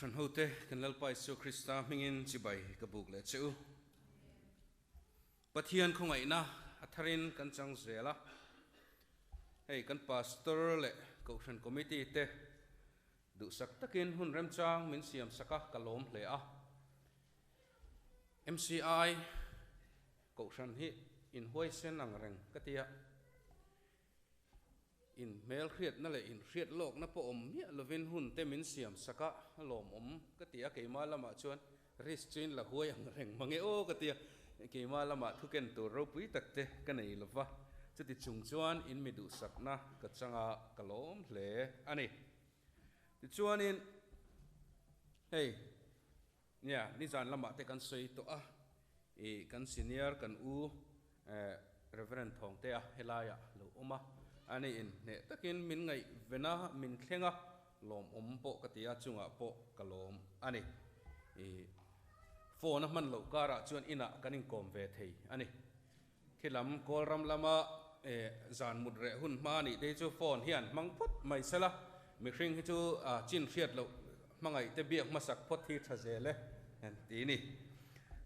Kohhran hote, kan Lalpa Isua Krista hmingin chibai ka buk leh che u. Pathian khawngaihna a tharin kan chang zel a, hei kan Pastor leh Kohhran Committee te duhsak takin hun remchang min siam sak a, ka lawm hle a. MCI Kohhran hi inhuaisen ang reng ka ti a. In hmelhriatna leh inhriat lawkna pawh awm miah lovin hun te min siam sak a, a lawmawm ka ti a, keimah lamah chuan risk chu in la huai ang reng mange aw ka ti a, keimah lamah thu ken tur ropui tak te ka nei lo va, chuti chung chuan in mi duhsakna ka chang a, ka lawm hle a ni. Tichuanin hei nia nizan lamah te kan sawi tawh a, ih kan senior kan u Reverend Thawngtea helaiah lo awm a, ani in hneh takin min ngaihven a, min thleng a, lawmawm pawh ka ti a, chungah pawh ka lawm a ni. Ih phone a hman loh karah chuan inah kan inkawm ve thei a ni. Khilam Kawlram lama zan mut reh hun hma nih te hi chu phone hian hmang phawt mai se la, mihring hi chu chin hriat loh hmangaih te biak hmasak phawt hi tha zel e ti ni.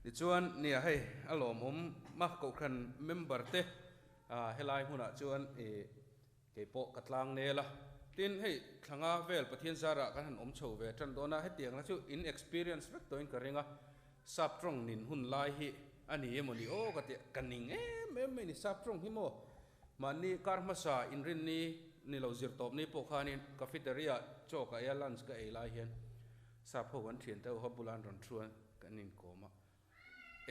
Tichuan nia hei a lawmawm a Kohhran member te helai hmunah chuan kei pawh ka tlang nel a, tin hei thlanga vel Pathian zarah kan han awm chho ve tan dawn a, hetiang la chu in experience vek tawhin ka ring a, Sap tawng nin hun lai hi a ni emaw ni aw ka ti a, ka ning em em mai ni sap tawng hi maw mahni kar hmasa inrinni ni lo zir tawp ni pawh khanin cafeteria chaw ka ei a lunch ka ei lai hian sap ho an thian deuh a bula an rawn thu a kan inkawm a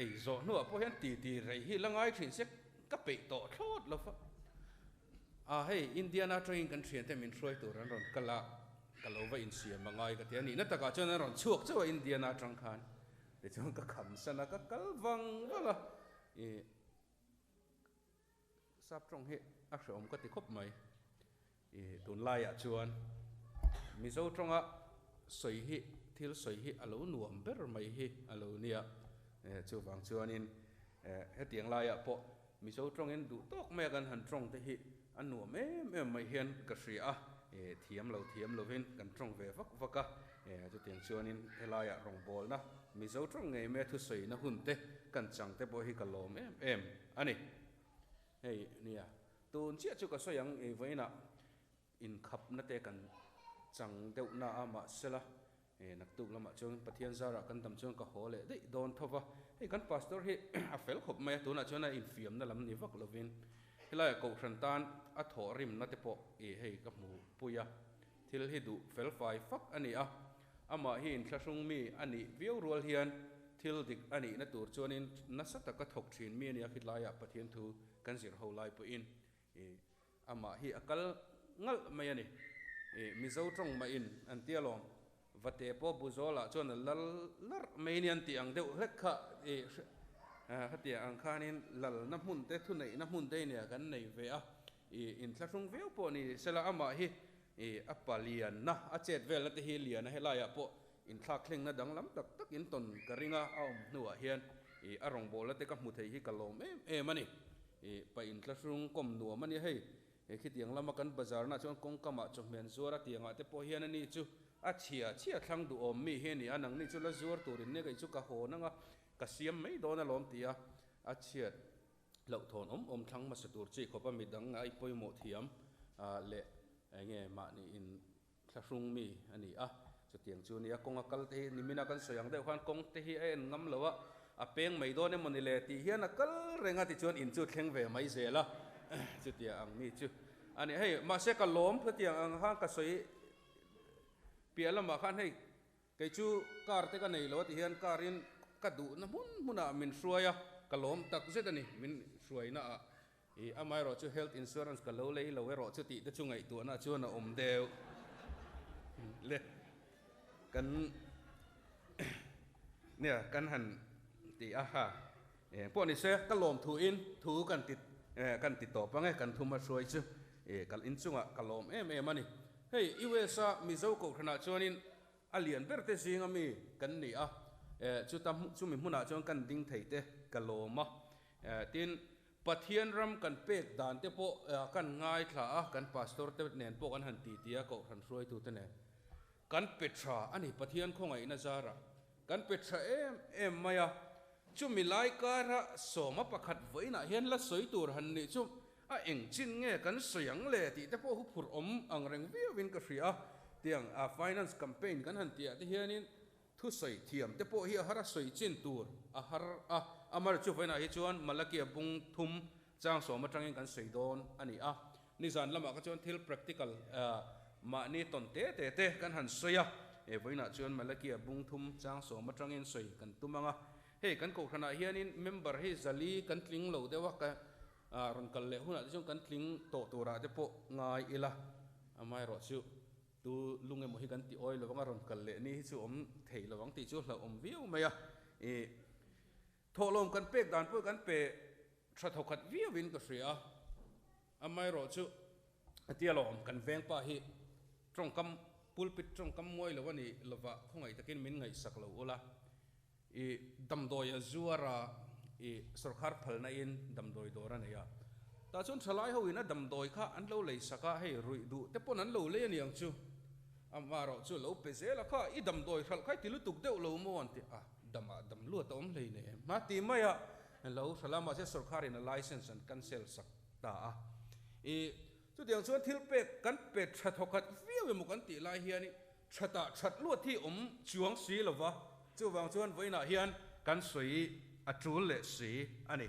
ei zawh hnuah pawh hian ti ti rei hi la ngai thin se ka peih tawh thlawt lo va a hei Indiana atangin kan thiante min hruai tur an rawn kal a ka lo va insiam a ngai ka ti a nihna takah chuan an rawn chhuak chauh a Indiana atang khan tichuan ka kham san a ka kal vang vang a ih Sap tawng hi a hrehawm ka ti khawp mai. Ih tunlaiah chuan Mizo tawnga sawi hi thil sawi hi a lo nuam ber mai hi a lo nia. Chuvang chuanin hetiang laiah pawh Mizo tawngin duh tawk mai a kan han tawng te hi a nuam em em mai hian ka hria a. Thiam lo thiam lovin kan tawng ve vak vak a. Chutiang chuanin helaiah rawngbawlna Mizo tawng ngei mai a thusawina hun te kan chang te pawh hi ka lawm em em a ni. Hei nia, tun chiah chu ka sawi ang i vawiinah inkhapna te kan chang deuh na a, mahsela naktuk lamah chuan Pathian zarah kan dam chuan ka haw leh daih dawn tho va. Hei kan pastor hi a fel khawp mai a, tunah chuan a infiamna lam ni vak lovin helaiah kohhran tan a thawhrimna te pawh i hei ka hmu pui a, thil hi duh fel fai fak a ni a, amah hi inthlahrung mi a nih viau rual hian Thil dik a nihna tur chuanin nasa taka thawk thin mi a nia khitlaiah Pathian thu kan zir ho lai pawhin ih amah hi a kal ngalh mai a ni. Ih Mizo tawng mahin an tia lawm, Vate pawh Buzawlah chuan a lal larh mai nia an tih ang deuh hlek kha ih hetiang ang khanin lalna hmun te thuneihna hmun te nia kan nei ve a, ih inthlahrung viau pawh ni sela amah hi ih a palianna a chet velna te hi lian a helaiah pawh Inthlak thlengna danglam tak tak in tawn ka ring a, a awm hnuah hian ih a rawngbawlna te ka hmu thei hi ka lawm em em a ni. Ih pa inthlahrung kawm nuam a nia hei, he khitiang lama kan bazar nah chuan kawngkamah chawhmen zuar a tiangah te pawh hian a ni chu a chhia chhia thlang duhawm mi hi a ni a, nangni chu la zuar turin nia kei chu ka hawn anga ka siam mai dawn alawm ti a, a chhiat hlauhthawn awm awm thlang hmasa tur chi khawpa midang ai pawimawh thiam leh enge mahni in Thlahrung mi a ni a, chutiang chu a ni a, kawng a kal te hi nimina kan sawi ang deuh khan kawng te hi a en ngam lo a, a peng mai dawn emaw ni le tih hian a kal reng a tichuan in chu thleng ve mai zel a, chutiang ang mi chu a ni. Hei mahse ka lawm hetiang ang khan ka sawi piah lamah khan hei kei chu car te ka nei lo a ti hian car in ka duhna hmun hmunah min hruai a, ka lawm tak zet a ni min hruaina ah. I amaherawh chu health insurance ka lo lei lo erawh chu tih te chu ngaihtuahna chuan a awm deuh le. Kan nia kan han ti a ha eng pawh ni se ka lawm thu in thu kan ti kan ti tawp ang e kan thuma hruai chu i kal inchungah ka lawm em em a ni. Hei US a Mizo kohhranah chuanin a lian ber te zinga mi kan ni a chuta chumi hmunah chuan kan ding thei te ka lawm a tin Pathian ram kan pek dan te pawh kan ngaithla a, kan pastor te nen pawh kan han ti ti a, kohhran hruaitu te nen. Kan pe tha a ni, Pathian khawngaihna zarah kan pe tha em em mai a. Chumi lai kara sawma pakhat vawiinah hian la sawi tur han nih chu a eng chin nge kan sawi ang le tih te pawh hu phurh awm ang reng viauin ka hria a. Tiang a finance campaign kan han tih ah te hianin Thusawi thiam te pawh hi a har a sawi chin tur a har a, Amar chu vawiinah hi chuan Malakia bung thum chang sawm atangin kan sawi dawn a ni a. Nizan lamah kha chuan thil practical mahni tawn te te te kan han sawi a, he vawiinah chuan Malakia bung thum chang sawm atangin sawi kan tum ang a. Hei kan kohhranah hianin member hi zali kan tling lo deuh a, ka rawn kal leh hunah te chuan kan tling tawh turah te pawh ngai ila, amaherawhchu Tu lung emaw hi kan ti awi lovang a rawn kal leh ni hi chu awm thei lovang tih chu hlauhawm viau mai a. Ih thawhlawm kan pek dan pawh kan pe tha thawkhat viauin ka hria a. Amaherawh chu tia lawm kan vengpa hi tawngkam pulpit tawngkam muai lo a ni lova khawngaih takin min ngaihsak lo ula. Ih damdawi a zuar a, ih sawrkhar phalna in damdawi dawr a nei a. Tah chuan thalai ho in a damdawi kha an lo lei sak a, hei ruih duh te pawn an lo lei a ni ang chu. Amaherawh chu lo pe zel a kha, i damdawi hralh kha i ti lutuk deuh lo maw an ti a, dam ah dam luat a awm hlei nei em a ti mai a, lo hralh a, mahse sawrkhar in a license an cancel sak ta a. Ih chutiang chuan thil pek kan pe tha thawkhat viau emaw kan tih lai hian ih Thatah that luat hi awm chuang si lo va, chuvang chuan vawiinah hian kan sawi a tul leh si a ni.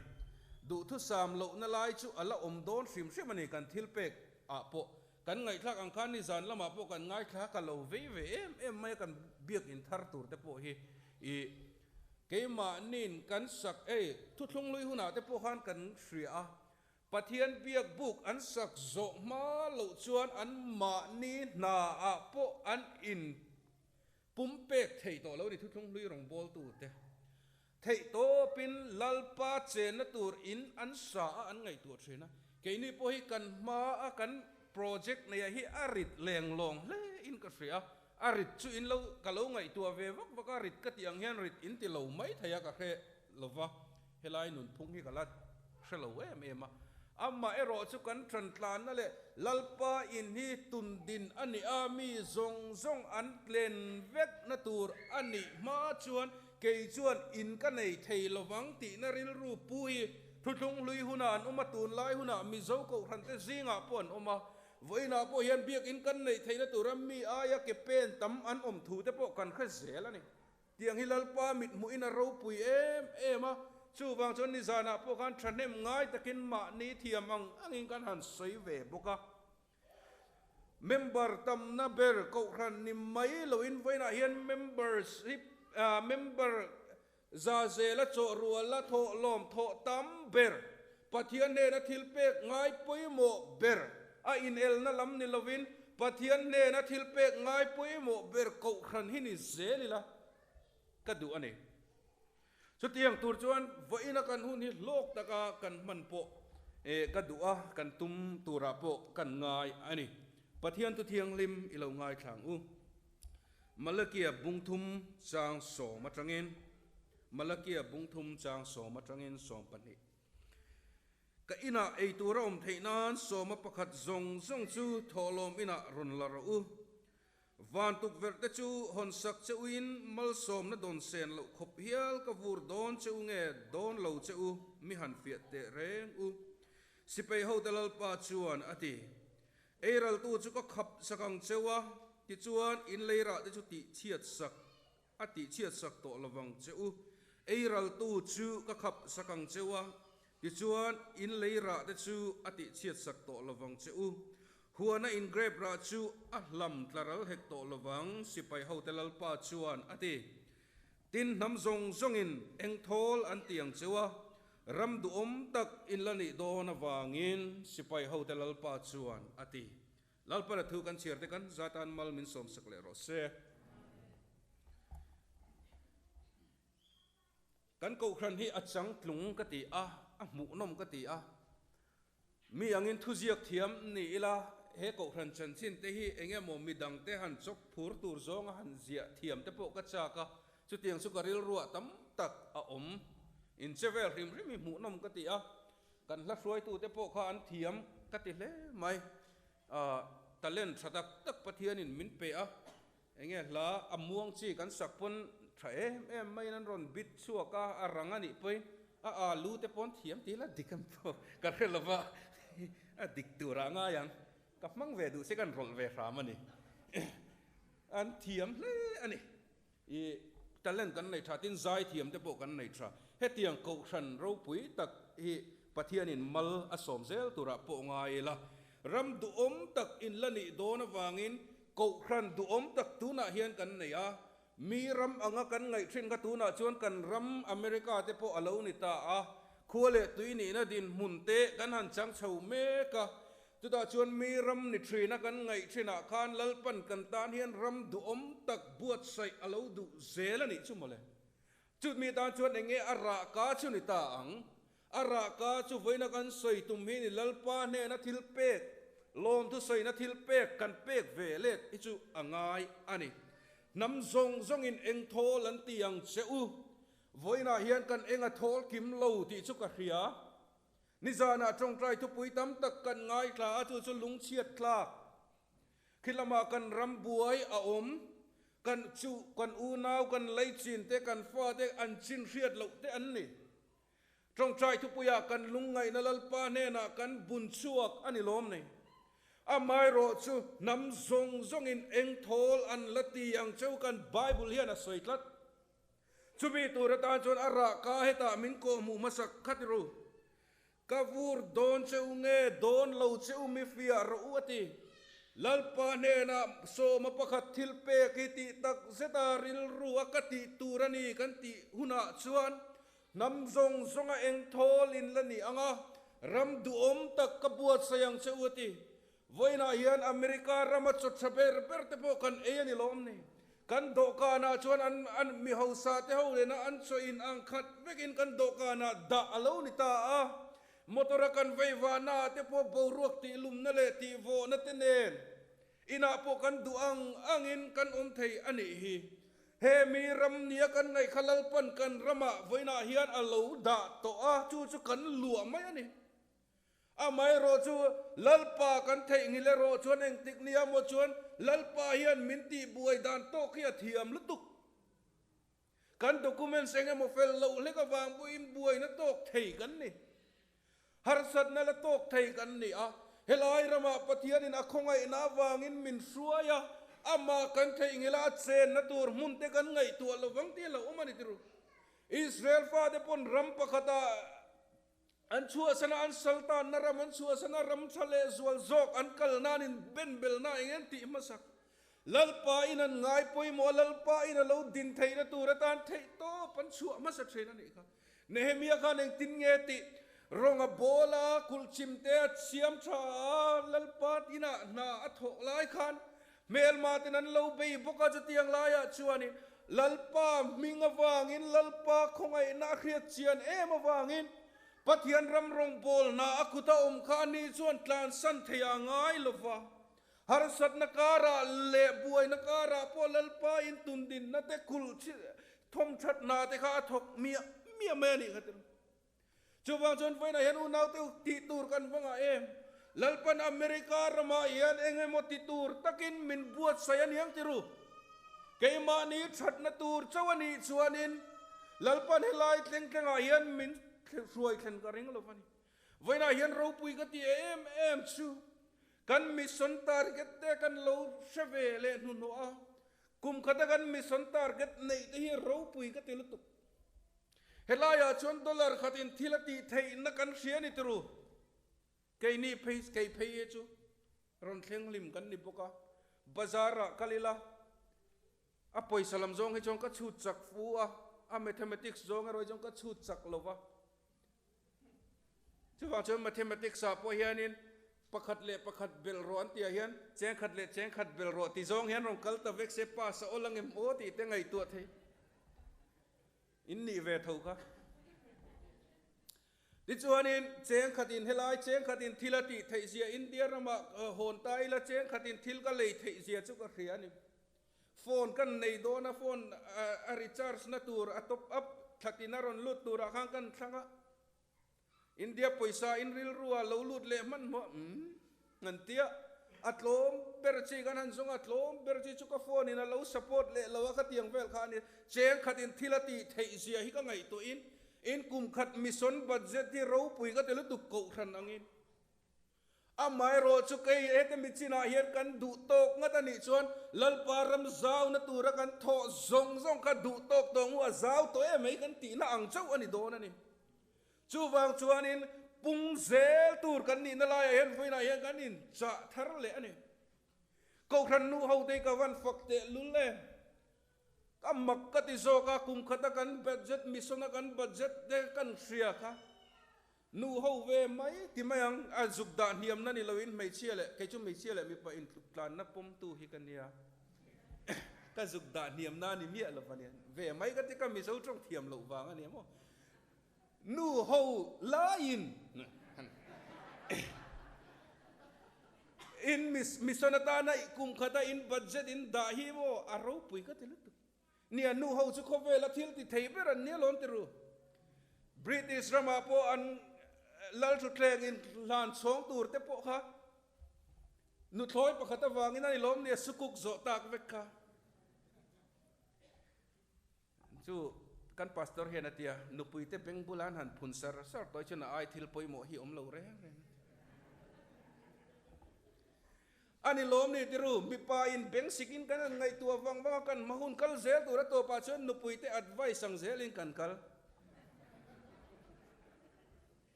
Duhthusam lohna lai chu a la awm dawn hrim hrim a ni kan thil pek ah pawh. Kan ngaihthlak ang khan nizan lamah pawh kan ngaithla ka lo vei ve em em mai a kan biakin thar tur te pawh hi i keimahnin kan sak ei thuthlung lui hunah te pawh khan kan hria a, Pathian biak buk an sak zawh hma loh chuan an mahni hna ah pawh an in pum pek thei tawh lo ni thuthlung hlui rawngbawltute theih tawpin Lalpa chenna tur in an sa a an ngaihtuah thin a, keini pawh hi kan hma a kan project neih ah hi a rit leng lawng hle in ka hria a, a rit chu in lo ka lo ngaihtuah ve vak vak a, rit ka tih ang hian rit in ti lo mai thei a ka hre lova. Helai nunphung hi ka la hre lo em em a, amah erawh chu kan tantlanna leh Lalpa in hi tundin a nih a, mi zawng zawng an tlen vekna tur a nih hma chuan kei chuan in ka nei thei lovang tihna rilru pu hi thuthlung hlui hunah an awm a, tunlai hunah Mizo Kohhrante zingah pawh an awm a, vawiinah pawh hian biakin kan neih theihna tura mi aia ke pen tam an awm thu te pawh kan hre zel a ni. Tiang hi Lalpa mit hmuhin a ropui em em a, chuvang chuan nizanah pawh khan thahnem ngai takin mahni thiam ang angin kan han sawi ve bawk a. Member tamna ber Kohhran ni mai loin vawiinah hian members hi member za zela chawh ruala thawh lawm thawh tam ber, Pathian hnena thil pek ngai pawimawh ber a inelna lam ni lovin Pathian hnena thil pek ngai pawimawh ber Kohhran hi ni zel ila ka duh a ni. Chutiang tur chuan vawiina kan hun hi hlawk taka kan hman pawh ka duh a, kan tum turah pawh kan ngai a ni. Pathian thu thianghlim i lo ngaithlang u. Malakia bungthum chang sawm atangin Malakia bungthum chang sawm atangin 12. Ka inah ei tur a awm theih nan sawma pakhat zawng zawng chu thawhlawm inah rawn la rawh u. Van tukverh te chu hawn sak che uin malsawmna dawn sen loh khawp hial ka vur dawn che u nge dawn lo che u mi han fiah teh reng u. Sipai hote Lalpa chuan a ti. Eiraltu chu ka khap sak ang cheu a, tichuan in leirah te chu tihchhiat sak a tihchhiat sak tawh lovang che u. Eiraltu chu ka khap sak ang cheu a, tichuan in lei rah te chu a tihchhiat sak tawh lovang che u. Huana in grape rah chu a hlam tla ral hek tawh lovang, sipai hote Lalpa chuan a ti. Tin, hnam zawng zawngin eng thawl an ti ang cheu a, ram duhawm tak in la nih dawn avangin sipai hote Lalpa chuan a ti. Lalpa la thu kan chhiar te kan zatan mal min sawmsak leh rawh se. Kan Kohhran hi a changtlung ka ti a, a hmuhnawm ka ti a. Mi angin thuziak thiam ni ila he Kohhran chanchin te hi eng emaw midang te han chawk phur tur zawnga han ziah thiam te pawh ka chak a, chutiang chu ka rilruah tam tak a awm. Inche vel hrim hrim hi hmuhnawm ka ti a, Kan hla hruaitute pawh kha an thiam ka ti hle mai. Talent tha tak tak Pathianin min pe a. Enge hla a muang chi kan sak pawn tha em em maiin an rawn bit chhuak a, a rang a nih pawhin a alu te pawn thiam tih la dik an pawh ka hre lo va, a dik turah ngai ang. Ka hmang ve duh se kan rawlh ve hram a ni. An thiam hle a ni. I talent kan nei tha tin zai thiam te pawh kan nei tha. Hetiang kohhran ropui tak hi Pathianin mal a sawm zel turah pawh ngai ila. Ram duhawm tak in la nih dawn avangin kohhran duhawm tak tunah hian kan nei a. Mi ram anga kan ngaih thin kha tunah chuan kan ram America te pawh a lo ni ta a. Khua leh tui nihna dinhmun te kan han chang chho mek a. Chutah chuan mi ram ni thina kan ngaih thinah khan Lalpan kan tan hian ram duhawm tak buatsaih a lo duh zel a nih chu mawle. Chut mi tan chuan eng nge a rah ka chu ni ta ang? A rah ka chu vawiina kan sawi tum hi ni Lalpa hnena thil pek, lawmthu sawina thil pek kan pek ve let hi chu a ngai a ni. Hnam zawng zawngin eng thawl an ti ang che u? Vawiinah hian kan eng a thawl kim lo tih chu ka hria. Nizanah tawngtai thupui tam tak kan ngaithla a, chu chu lungchhiat tlak. Khi lamah kan ram buai a awm, kan chu kan unau, kan leichin te, kan fate an chin hriat loh te an ni. Tawngtai thupuiah kan lungngaihna Lalpa hnenah kan bun chhuak a ni lawm nei. Amaherawh chu hnam zawng zawngin eng thawl an la ti ang cheu kan Bible hian a sawi tlat. Chumi tur atan chuan a rah ka hetah min kawhhmuh hmasak khat ru. Ka vur dawn che u nge dawn lo che u mi fiah rawh u a ti. Lalpa hnenah sawma pakhat thil pek hi tih tak zeta rilru a ka tih tur a ni kan tih hunah chuan hnam zawng zawnga eng thawl in la ni ang a, ram duhawm tak ka buatsaih ang che u a ti. Vawiinah hian America rama chaw tha ber ber te pawh kan ei a ni lawm ni. Kan dawhkanah chuan an an mi hausa te ho lena an chaw in ang khat vekin kan dawhkanah dah a lo ni ta a. Motor a kan vei vahnaah te pawh boruak tih lumna leh tih vawhna te nen inah pawh kan duh ang angin kan awm thei a nih hi. He mi ram nia kan ngaih kha Lalpan kan ramah vawiinah hian a lo dah tawh a, chu chu kan luah mai a ni. Amaherawh chu Lalpa kan theihnghilh erawh chuan engtik nia maw chuan Lalpa hian min tihbuai dan tawk hi a thiam lutuk. Kan documents eng emaw fel loh hlek avang pawhin buaina tawk thei kan ni. Harsatna la tawk thei kan ni a. Helai ramah Pathianin a khawngaihna avangin min hruai a, amah kan theihnghilh a, a chenna tur hmun te kan ngaihtuah lovang tih a lo awm a ni tirh. Israel fate pawn ram pakhatah An chhuahsana an saltanna ram, an chhuahsana ram tha leh zual zawk an kal nan in benbelna eng en tih hmasak. Lalpa in an ngai pawimawh a, Lalpa in a lo din theihna tur atan theih tawp an chhuah hmasa thin a nih kha. Nehemia khan engtin nge tih rawng a bawl a, kulh chim te a siam tha a, Lalpa inah hna a thawh lai khan hmelma ten an lo bei bawk a, chutiang laiah chuanin Lalpa hming avangin, Lalpa khawngaihna a hriat chian em avangin, Pathian ram rawngbâwl hna a kut a awm kha ani chuan tlansan thei a ngai lo va. Harsatna karah leh buaina karah pawh Lalpa in tundinna te kulh thawmthat hna te kha a thawk miah miah mai a nih kha tirh. Chuvang chuan vawiinah hian unaute tih tur kan va ngah em? Lalpan America ramah hian eng emaw ti tur takin min buatsaih a niang tiru. Keimahni thatna tur chauh a nih chuanin Lalpan helai thleng thlengah hian min hruai thlen ka ring lo va ni. Vawiinah hian ropui ka ti em em chu kan mission target te kan lo hre ve leh hnuhnawh a, kum khata kan mission target neih te hi ropui ka ti lutuk. Helaiah chuan dollar khatin thil a tih theihna kan hria ni turu. Keini phei kei phei hi chu rawn thleng hlim kan ni bawk a, bazar ah kal ila a pawisa lam zawng hi chuan ka chhut chak fu a, a mathematics zawng erawh hi chuan ka chhut chak lo va. Chuvang chuan mathematics ah pawh hianin pakhat leh pakhat belh rawh an tih ah hian chengkhat leh chengkhat belh rawh ti zawng hian rawn kal ta vek se pass a awl angem aw tih te ngaihtuah thei. In nih ve tho kha. Tichuanin chengkhatin helai chengkhatin thil a tih theih zia India ramah hawn ta ila chengkhatin thil ka lei theih zia chu ka hria a ni. Phone kan nei dawn a, phone a recharge na tur a top up thlatin a rawn lut turah khan kan thlang a. India pawisa in rilru ah lo lut leh hmanhmawh umm an tia. A tlawm ber chi kan han zawng a, tlawm ber chi chu ka phone in a lo support leh lo a ka tiang vel kha a ni. Cheng khat in thil a tih theih zia hi ka ngaihtuah in, in kum khat mission budget hi ropui ka ti lutuk kohhran angin. Amaherawh chu kei hete mi chinah hian kan duh tawk ngat a nih chuan Lalpa ram zauna tura kan thawh zawng zawng kha duh tawk tawh ngu a zau tawh em mai kan tihna ang chauh a ni dawn a ni. Chuvang chuanin pung zel tur kan nihna laiah hian vawiinah hian kan inchah thar leh a ni. Kohhran nu ho te hi ka van fak teh lul em. Ka mak ka ti zawk a, kum khata kan budget, mission a kan budget te kan hria kha. Nu ho ve mai ti mai ang, a zuk dah hniamna ni loin hmeichhia leh, kei chu hmeichhia leh mipa intluk tlanna pawmtu hi ka nia. Ka zuk dah hniamna a ni miah lo va nia. Ve mai ka ti ka Mizo tawng thiam loh vang a nia maw. Nu ho laiin in mission atana kum khata in budget in dah hi maw a ropui ka ti lutuk. Nia nu ho chu khawvela thil ti thei ber an nia lawm ti ru. British ramah pawh an lal thutthleng in hlan chhawng tur te pawh kha nuthlawi pakhat avangin a ni lawm nia sukuk zawh tak vek kha. Chu kan pastor hian a tia, nupuite beng bula an han phun sar sar tawh hi chuan a ai thil pawimawh hi awm lo reng reng. A ni lawm ni tiru, mipa in beng sik in kan han ngaihtuah vang vang a, kan hma hun kal zel tur a tawpah chuan nupuite advice ang zelin kan kal.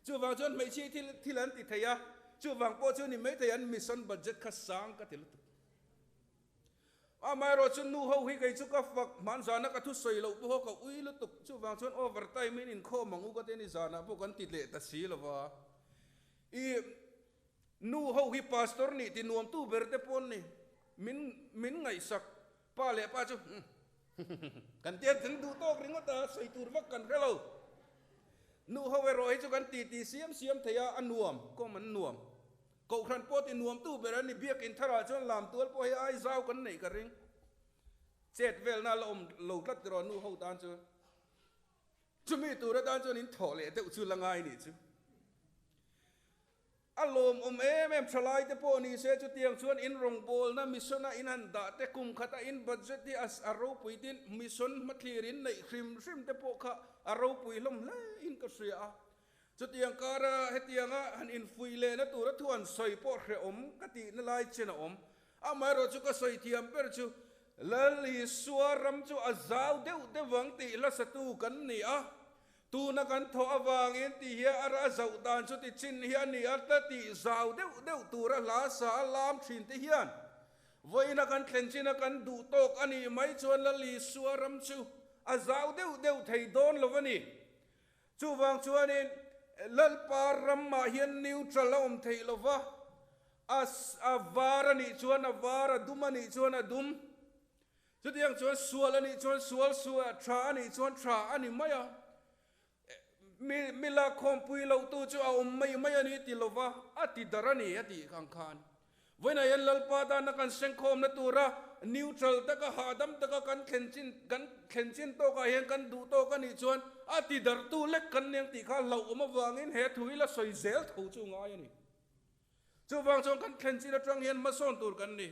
Chuvang chuan hmeichhia thil thil an ti thei a, chuvang pawh chu ni maithei an mission budget kha sang ka ti lutuk. Amaherawh chu nu ho hi kei chu ka fak hman zana ka thu sawi loh pawh ka ui lutuk, chuvang chuan over time in inkhawm ang u ka ti a ni zanah pawh kan ti leh ta si lova. I nu ho hi pastor nih ti nuam tu ber te pawh an ni, min min ngaihsak pa leh pa chu kan tia kan duh tawk ringawt a, sawi tur vak kan hre lo. Nu ho erawh hi chu kan ti ti siam siam thei a, a nuam, kawm an nuam. Kohhran pawh ti nuamtu ber a ni, biakinn tharah chuan lam tual pawh hi ai zau kan neih ka ring. Chet velna la awm lo tlat erawh nu ho tan chuan. Chumi tur atan chuan in thawh leh deuh chu la ngai nih chu. A lawmawm em em thalai te pawh ni se chutiang chuan in rawngbawlna mission a in han dah te kum khat a in budget hi a ropui tin mission hmathlir in neih hrim hrim te pawh kha a ropui hlawm hle in ka hria a. Chutiang kara hetianga han infuih lehna tura thu an sawi pawh hrehawm ka tihna lai chen a awm. Amaherawh chu ka sawi thiam ber chu Lal Isua ram chu a zau deuh deuh ang tih hlasatu kan ni a, tuna kan thawh avangin tih hian a ra zauh dan chu ti chin hi a ni a, tla tih zau deuh deuh tura hla sa a lam thin te hian vawiina kan thlen china kan duh tawk a nih mai chuan Lal Isua ram chu a zau deuh deuh thei dawn lo a ni. Chuvang chuanin Lalpa ramah hian neutral a awm theih lo va, a a var a nih chuan a var, a dum a nih chuan a dum. Chutiang chuan sual a nih chuan sual, sual tha a nih chuan tha a ni mai a. Mi mi lakkhawmpui lohtu chu a awm mai mai a ni ti lo va, a ti dar a ni a tih ang khan. Vawiinah hian Lalpa tana kan sengkhawmna tura neutral taka hahdam taka kan thlen chin kan thlen chin tawkah hian kan duh tawk a nih chuan a ti darhtu lek kan neng tih kha hlauhawm avangin he thu hi la sawi zel tho chu ngai a ni. Chuvang chuan kan thlen chin atang hian hmasawn tur kan ni.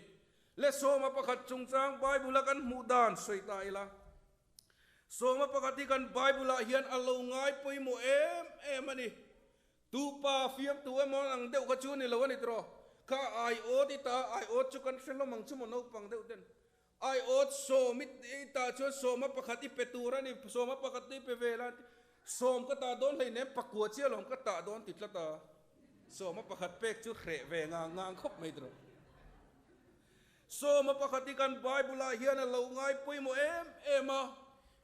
Le sawma pakhat chungchang Bible-a kan hmuh dan sawi ta ila. Sawma pakhat hi kan Bible-ah hian a lo ngai pawimawh em em a ni. Tu pa fiamtu emaw ang deuh kha chu ni lo a ni tiraw? Kha aiawt i ta, aiawt chu kan hre hlawm ang chu maw naupang deuh ten. Aiawt sawm i ta chuan sawma pakhat i pe tur a ni, sawma pakhat i pe ve la sawm ka ta dawn hleinem pakua chiah lawm ka tah dawn ti tlat a. Sawma pakhat pek chu hreh ve ngang ngang khawp mai tiraw? Sawma pakhat hi kan Bible-ah hian a lo ngai pawimawh em em a.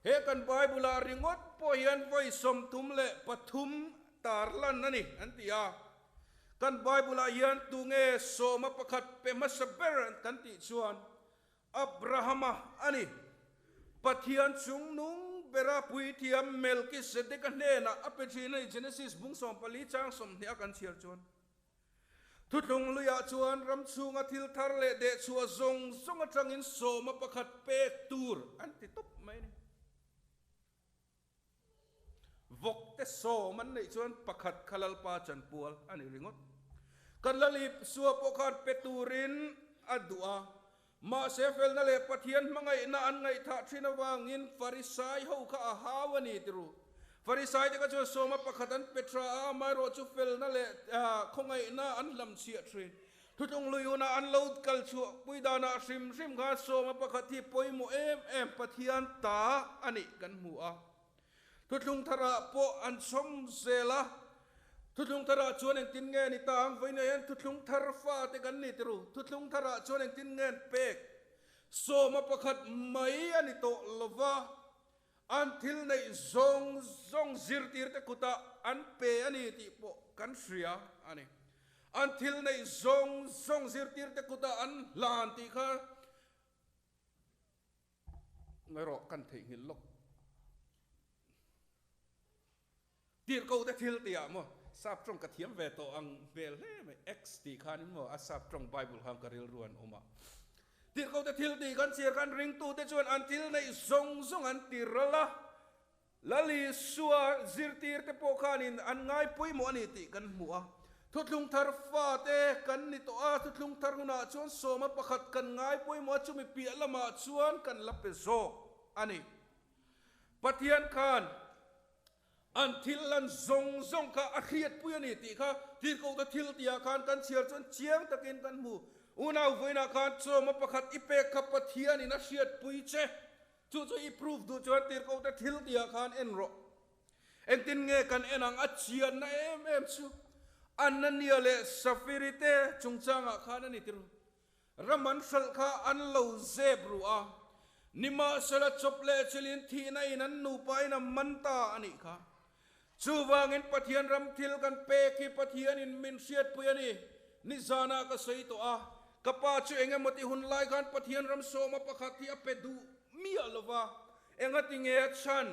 He kan Bible-ah ringawt pawh hian vawi 33 tar lan a ni an ti a. Kan Bible-ah hian tunge sawma pakhat pe hmasa ber kan tih chuan Abrahama a ni. Pathian chungnung bera puithiam Melkisedeka hnenah a pe thin a ni Genesis bung 14 chang 20 a kan chhiar chuan. Thutlung luiah chuan ram chhunga thil thar leh dehchhuah zawng zawng atangin sawma pakhat pek tur an ti tawp mai a ni. Vawkte sawm an neih chuan pakhat kha Lalpa chanpual a ni ringawt. Kan la lip sua pawh khan pe turin a duh a. Mahse felna leh Pathian hmangaihna an ngaihthah thin avangin Farisai ho kha a hau a ni ti ru. Farisai te kha chuan sawma pakhat an pe tha a, amaherawh chu felna leh khawngaihna an hlamchhiah thin. Thutlung lui hunah an lo kal chhuah pui danah hrim hrim khan sawma pakhat hi pawimawh em em Pathian ta a nih kan hmu a. Thuthlung tharah pawh an chhawm zel a, thuthlung tharah chuan engtin nge ni ta ang? Vawiinah hian thuthlung thar fate kan ni tiru, thuthlung tharah chuan engtin nge an pek? Sawma pakhat mai a ni tawh lo va, an thil neih zawng zawng zirtirte kutah an pe a ni tih pawh kan hria a ni. An thil neih zawng zawng zirtirte kutah an hlan tih kha Ngaih kan theihnghilh lawk. Tirhkoh te thil tihah maw sap tawng ka thiam ve tawh ang hmel hle mai, Acts tih khanin maw a sap tawng Bible khan ka rilru an awm a. Tirhkoh te thil tih kan chhiar khan ringtute chuan an thil neih zawng zawng an ti ral a, Lal Isua zirtirte pawh khanin an ngai pawimawh a ni tih kan hmu a. Thuthlung thar fate kan ni tawh a, thuthlung thar hunah chuan sawma pakhat kan ngai pawimawh a, chumi piah lamah chuan kan la pe zawk a ni. Pathian khan an thil lan zawng zawng kha a hriatpui a ni tih kha Tirhkohte thil tihah khan kan chhiar chuan chiang takin kan hmu. Unau vawiinah khan sawma pakhat i pek kha Pathianin a hriatpui che. Chu chu i proof duh chuan tirhkohte thil tihah khan en rawh. Engtin nge kan en ang? A chianna em em chu Anania leh Safiri te chungchangah khan a ni tirh. Ram an hralh kha an lo zep ru a, nimahsela chawp leh chilin thihna in an nupa in a man ta a nih kha. Chuvangin Pathian ram thil kan pek hi Pathianin min hriatpui a ni. Nizanah ka sawi tawh a, ka pa chu eng emaw ti hun lai khan Pathian ram sawma pakhat hi a pe duh miah lo va, engati nge a chhan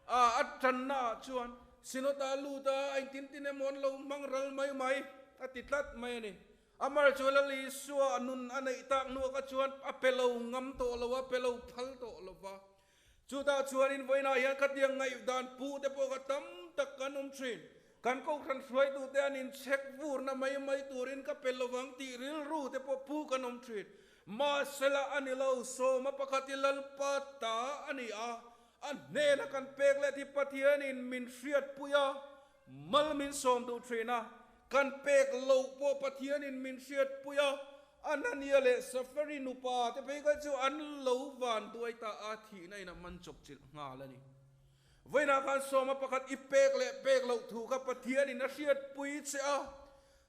a, a tanna ah chuan Synod ah a lut a, a intin tin emaw an lo hmang ral mai mai a ti tlat mai a ni. Amar chu Lal Isua a nun a neih tak hnuah kha chuan a pe lo ngam tawh lo a, pe lo phal tawh lo va. Chutah chuanin vawiinah hian khatiang ngaihdan pu te pawh kha tam tak kan awm thin. Kan kohhran hruaitute an inchhek vurna mai mai turin ka pe lovang tih rilru te pawh pu kan awm thin. Mahsela a ni lo, sawma pakhat hi Lalpa ta a ni a, a hnena kan pek leh thi Pathianin min hriatpui a, mal min sawm duh thin a, kan pek loh pawh Pathianin min hriatpui a, Anania leh Safari nupa te phei kha chu an lo van duai ta a, thihna in a man chawp chilh nghal a ni. Vawiinah khan sawma pakhat i pek leh pek loh thu kha Pathianin a hriatpui che a,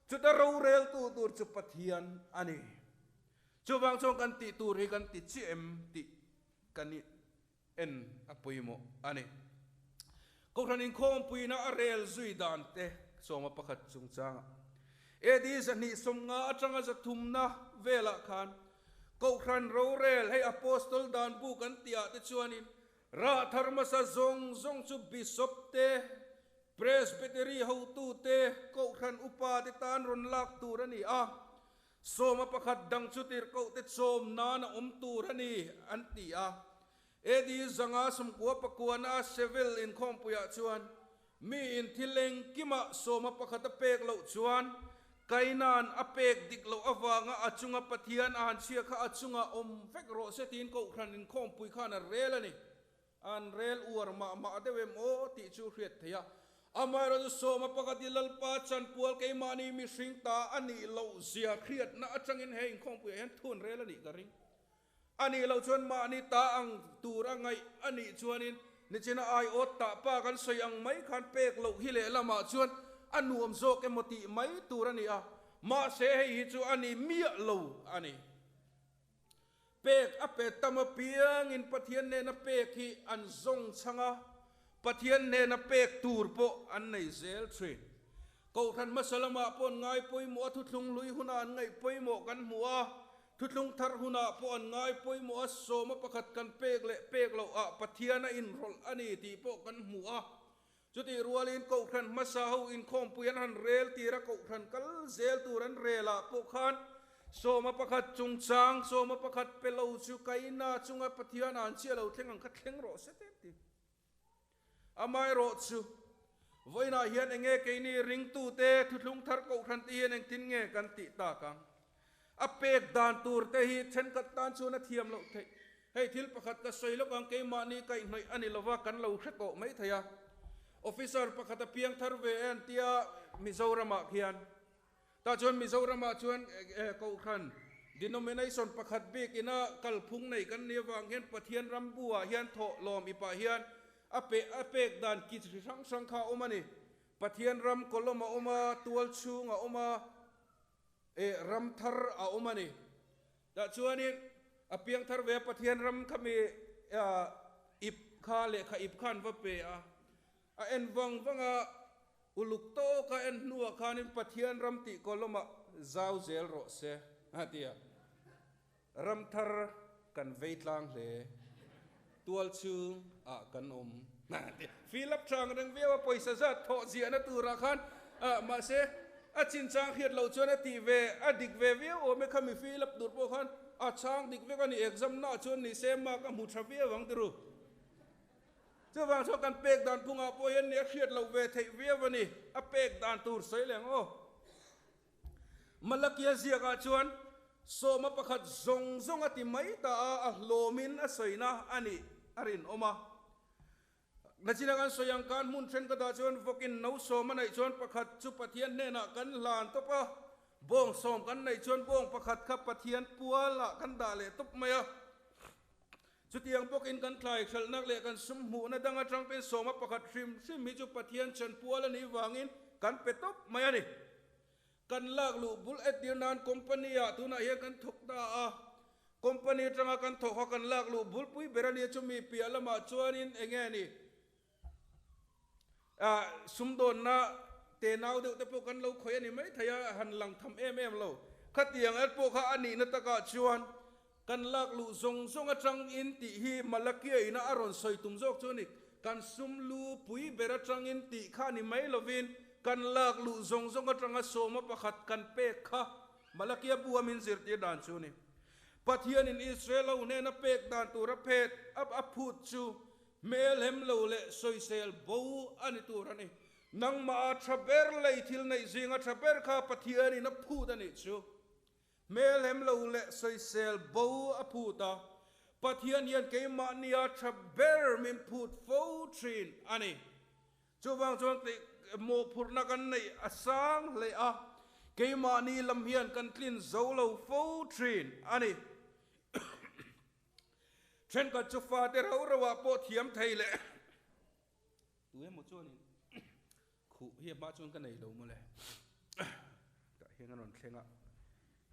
chuta roreltu tur chu Pathian a ni. Chuvang chuan kan tih tur hi kan ti chiah em tih kan i en a pawimawh a ni. Kohhran inkhawmpuina a rel zui dan te sawma pakhat chungchangah AD 250 atanga 300na velah khan Kohhran rorel hei Apostol dan bu kan tihah te chuanin rah thar hmasa zawng zawng chu Bishop te, Presbytery hotu te, Kohhran upa te tan rawn lak tur a ni a. Sawma pakhat dang chu tirhkohte chawm nan a awm tur a ni, an ti a. AD 599 a Seville inkhawmpuiah chuan mi in thil engkimah sawma pakhat a pek loh chuan Kaina'n a pek dik loh avanga a chunga Pathian a han chhia kha a chungah awm vek rawh se tiin Kohhran inkhawmpui khan a rel a ni. An rel uar mah mah deuh em aw tih chu hriat theih a. Amaherawhchu sawma pakhat i Lalpa chanpual keimahni mihring ta a nih loh zia hriatna atangin he inkhawmpuiah hian thu an rel a nih ka ring. A nih loh chuan mahni ta ang tur a ngaih a nih chuanin nichina aiawt tah pa kan sawi ang mai khan pek loh hi lehlamah chuan a nuam zawk emaw tih mai tur a ni a, mahse hei hi chu a ni miah lo a ni. Pek a pe tam apiangin Pathian hnena pek hi an zawng chhang a, Pathian hnena pek tur pawh an nei zel thin. Kohhran hmasa lamah pawh an ngai pawimawh a, thuthlung hlui hunah an ngaih pawimawh kan hmu a, thuthlung thar hunah pawh an ngai pawimawh a, sawma pakhat kan pek leh pek loh ah Pathian a inrawlh a ni tih pawh kan hmu a. Chutih rualin Kohhran hmasa ho inkhawmpui an han rel tir a, Kohhran kal zel tur an rel ah pawh khan sawma pakhat chungchang, sawma pakhat pe lo chu Kaina chunga Pathian an chiah lo thleng ang kha thleng rawh se te an ti. Amaherawhchu, Vawiinah hian enge keini ringtute thuthlung thar kohhran te hian engtin nge kan tih tak ang? A pek dan tur te hi thenkhat tan chuan a thiam loh theih. Hei thil pakhat ka sawi lawk ang, keimahni kaihhnawih a ni lova kan lo hre tawh mai thei a. Officer pakhat a piang thar ve e an tia Mizoramah khian. Tah chuan Mizoramah chuan kohhran denomination pakhat bik ina kalphung nei kan nih avang hian Pathian ram buah hian thawh lawm ipah hian a pe a pek dan ki chi hrang hrang kha a awm a ni. Pathian ram column a awm a, tual chhung a awm a, eh ram thar a awm a ni. Tah chuanin a piang thar ve a Pathian ram kha mi ip kha lehkha ip kha an va pe a. A en vang vang a, uluk tawka en hnuah khanin Pathian ram tih column-ah zau zel rawh se a ti a. Ram thar kan vei tlang hle, tual chhung ah kan awm a ti. Fill up tha ang reng viau a, pawisa zat thawh ziahna turah khan mahse a chinchang hriat loh chuan a tih ve, a dik ve viau awm e khami fill up tur pawh khan a chhang dik vek a ni, exam naah chuan ni se mark a hmu tha viau ang tiru. Chuvang chuan kan pek dan phungah pawh hian ni a hriat loh ve theih viau a ni, a pek dan tur sawi leng aw. Malakia ziakah chuan sawma pakhat zawng zawng a ti mai ta a, a hlawmin a sawina a nih a rinawm a. Nachina kan sawi ang khan hmun thenkhatah chuan vawkin no sawm a neih chuan pakhat chu Pathian hnenah kan hlan tawp a, bawng sawm kan neih chuan bawng pakhat kha Pathian pualah kan dah leh tawp mai a. Chutiang bawkin kan thlai hralhnak leh kan sum hmuhna dang atang pawhin sawma pakhat hrim hrim hi chu Pathian chanpual a nih vangin kan pe tawp mai a ni. Kan lak luh bul entir nan company ah tunah hian kan thawk ta a, company atanga kan thawk kha kan lak luh bulpui ber a nia chumi piah lamah chuanin eng nge ni ah sumdawnna tenau deuh te pawh kan lo khawih a ni maithei a, han lang tham em em lo. Khatiang er pawh kha a nihna takah chuan Kan lak luh zawng zawng atangin tih hi Malakia ina a rawn sawi tum zawk chu a ni. Kan sum lu pui ber atangin tih kha a ni mai lovin kan lak luh zawng zawng atanga sawma pakhat kan pek kha Malakia bu a min zirtir dan chu a ni. Pathianin Israel ho hnena pek dan tur a phet a phut chu hmel hem lo leh sawisel bo a ni tur a ni. Nangmah a tha ber lei thil neih zinga tha ber kha Pathianin a phut a nih chu. Hmel hem lo leh sawisel bo a phut a, Pathian hian keimahnia tha ber min phut fo thin a ni. Chuvang chuan mawhphurhna kan neih a sang hle a, keimahni lam hian kan tlin zo lo fo thin a ni. Thenkhat chu fate rau rauah pawh thiam thei leh Tu emaw chuanin khuh hi a hma chuan ka nei lo mawle. Tah hian a rawn thleng a,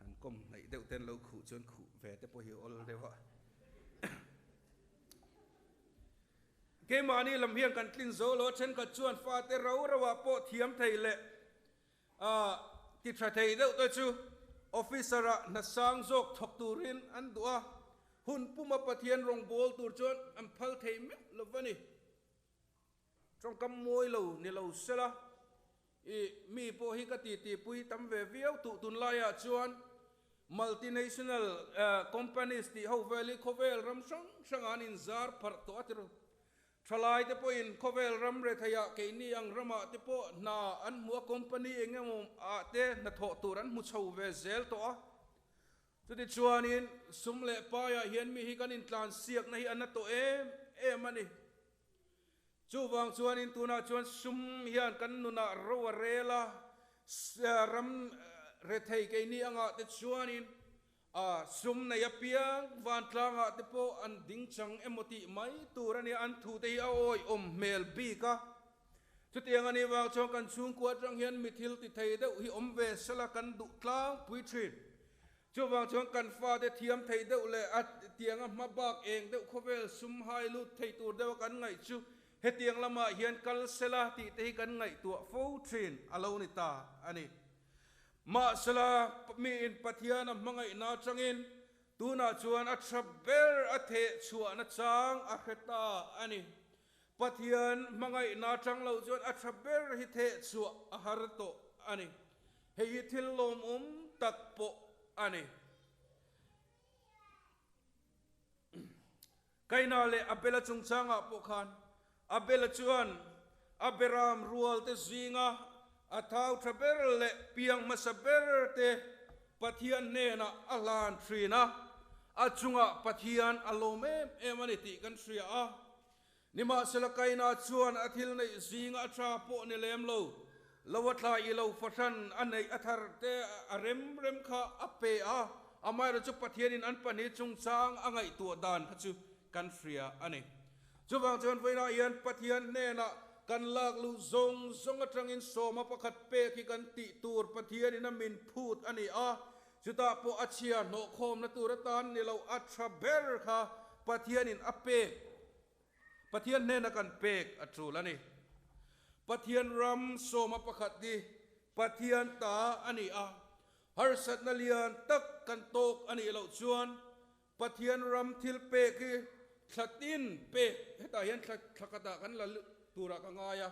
han kawm hnaih deuh ten lo khuh chuan khuh ve te pawh hi a awl deuh a. Keimahni lam hian kan tlin zo lo a, thenkhat chuan fate rau rauah pawh thiam thei leh ti tha thei deuh te chu officer-ah hna sang zawk thawk turin an duh a, hun puma Pathian rawngbawl tur chuan an phal thei meuh lo va ni. Tawngkam mawi lo ni lo sela, i mi pawh hi ka titipui tam ve viau tuh tunlaiah chuan multinational companies tih ho vel hi khawvel ram hrang hrangah an inzar pharh tawh a ti ru. Thalaite pawhin khawvel ram retheiah keini ang ramah te pawh hna an hmu a, company eng emaw ah te hnathawh tur an hmu chho ve zel tawh a. Chutichuanin sum leh paiah hian mi hi kan intlansiakna hi a na tawh em em a ni. Chuvang chuanin tunah chuan sum hian kan nunah ro a rel a, ram rethei keini angah te chuanin sum nei apiang vantlangah te pawh an ding chang emaw tih mai tur a nia, an thute hi a awihawm hmel bik a. Chutiang a nih vang chuan kan chhungkua atang hian mi thil ti thei deuh hi awm ve sela kan duh tlangpui thin. Chuvang chuan kan fate thiam thei deuh leh a tianga hma bak eng deuh khawvel sum hai lut thei tur deuha kan ngaih chu hetiang lamah hian kal sela tih te hi kan ngaihtuah fo thin a lo ni ta a ni. Mahsela miin Pathian a hmangaihna atangin tunah chuan a tha ber a theh chhuahna chang a hre ta a ni. Pathian hmangaihna atang lo chuan a tha ber hi theh chhuah a har tawh a ni. Hei hi thil lawmawm tak pawh a ni. Kaina leh Abela chungchangah pawh khan Abela chuan A beram rualte zinga a thau tha ber leh piang hmasa ber te Pathian hnenah a hlan thin a, a chungah Pathian a lawm em em a ni tih kan hria a. Nimahsela Kaina chuan a thil neih zinga a tha pawh ni lem lo, lo a thla i lo fahran a neih a thar te a rem rem kha a pe a, amaherawhchu chu Pathianin an pahnih chungchang a ngaihtuah dan kha chu kan hria a ni. Chuvang chuan vawiinah hian Pathian hnenah kan lak luh zawng zawng atangin sawma pakhat pek hi kan tih tur Pathianin a min phut a ni a, chutah pawh a chhia hnawhkhawmna tur atan ni lo a tha ber kha Pathianin a pek, Pathian hnena kan pek a tul a ni. Pathian ram sawma pakhat hi Pathian ta a ni a, harsatna lian tak kan tawk a nih loh chuan Pathian ram thil pek hi thla tin pek, hetah hian thla thla khatah kan la turah ka ngai a,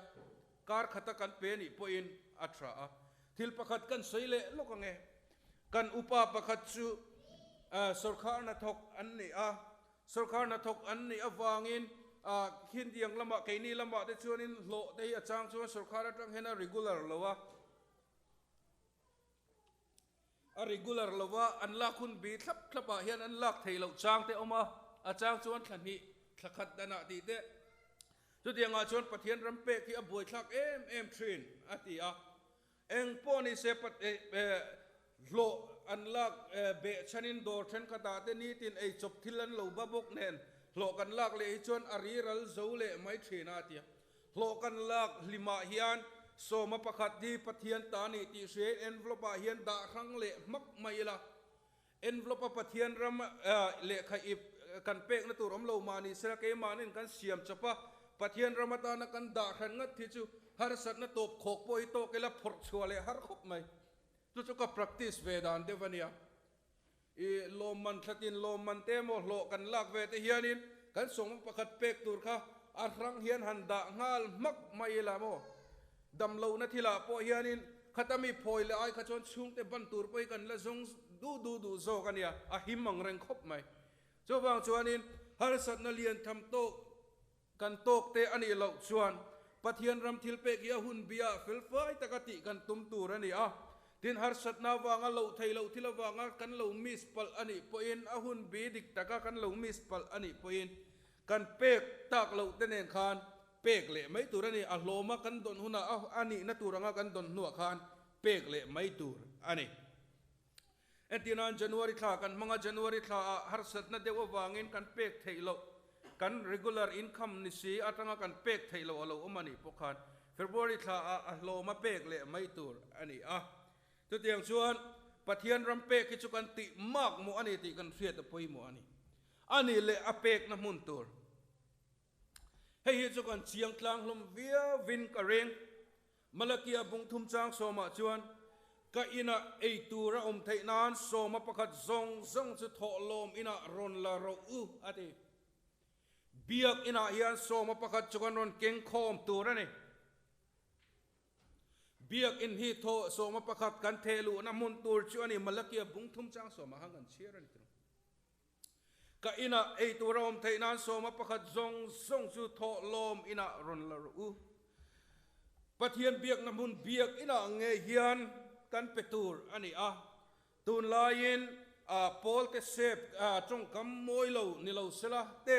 kar khata kan pe nih pawhin a tha a. Thil pakhat kan sawi leh lawk ang e. Kan upa pakhat chu sawrkhar hnathawk an ni a, sawrkhar hnathawk an nih avangin Khintiang lamah keini lamah te chuanin hlawh te hi a chang chuan sawrkhar atang hian a regular lo a. A regular lova an lak hun bi thlap thlap ah hian an lak theih loh chang te awm a, a chang chuan thla hnih, thla khat danah tih te. Chutiang ah chuan Pathian ram pek hi a buaithlak em em thin a ti a. Eng pawh ni se hlawh an lak beh chhanin dawr thenkhat ah te nitin ei chawp thil an lo ba bawk nen hlawh kan lak leh hi chuan a riral zo leh mai thin a ti a. Hlawh kan lak hlimah hian sawma pakhat hi Pathian ta nih tih hriain envelope ah hian dah hrang leh hmak mai ila. Envelope a Pathian ram lehkha ip kan pekna tur awm lo mah ni sela keimahnin kan siam chawp a, Pathian ram atana kan dah hran ngat hi chu harsatna tawp khawk pawh hi tawk ila phawrh chhuah leh har khawp mai. Chu chu ka practice ve dan deuh a nia. I lawmman thlatin lawmman te emaw hlawh kan lak ve te hianin kan sawmna pakhat pek tur kha a hrang hian han dah nghal hmak mai ila maw? Damlohna thilah pawh hianin khata mi phawi leh ai kha chuan chhungte ban tur pawh hi kan la zawng duh duh duh zawk a nia, a him ang reng khawp mai. Chuvang chuanin harsatna lian tham tawk Kan tawk te a nih loh chuan Pathian ram thil pek hi a hun bia felfai taka tih kan tum tur a ni a. Tin, harsatna avanga loh theih loh thil avanga kan lo miss palh a nih pawhin, a hun bi dik taka kan lo miss palh a nih pawhin kan pek tak loh te nen khan pek leh mai tur a ni. A hlawma kan dawn hunah a nihna tur anga kan dawn hnuah khan pek leh mai tur a ni. Entirnan January thla kan hmang a, January thla ah harsatna deuh avangin kan pek theih loh, kan regular income ni si atanga kan pek theih loh a lo awm a nih pawh khan February thla ah a hlawm a pek leh mai tur a ni a. Chutiang chuan Pathian ram pek hi chu kan tih mak mawh a ni tih kan hriat a pawimawh a ni. A nih leh a pekna hmun tur. Hei hi chu kan chiang tlang hlawm viauvin ka ring. Malakia bungthum chang sawmah chuan, Ka inah ei tur a awm theih nan sawma pakhat zawng zawng chu thawhlawm inah rawn la rawh u, a ti. Biak inah hian sawma pakhat chu kan rawn keng khawm tur a ni. Biak in hi thaw sawma pakhat kan theh luhna hmun tur chu a ni. Malakia bungthum chang sawmah khan kan chhiar a ni tawh. Ka inah ei tur a awm theih nan sawma pakhat zawng zawng chu thawhlawm inah rawn la rawh u. Pathian biakna hmun biak inah nge hian kan pe tur a ni a. Tunlaiin Paul te sep tawngkam mawi lo ni lo sela te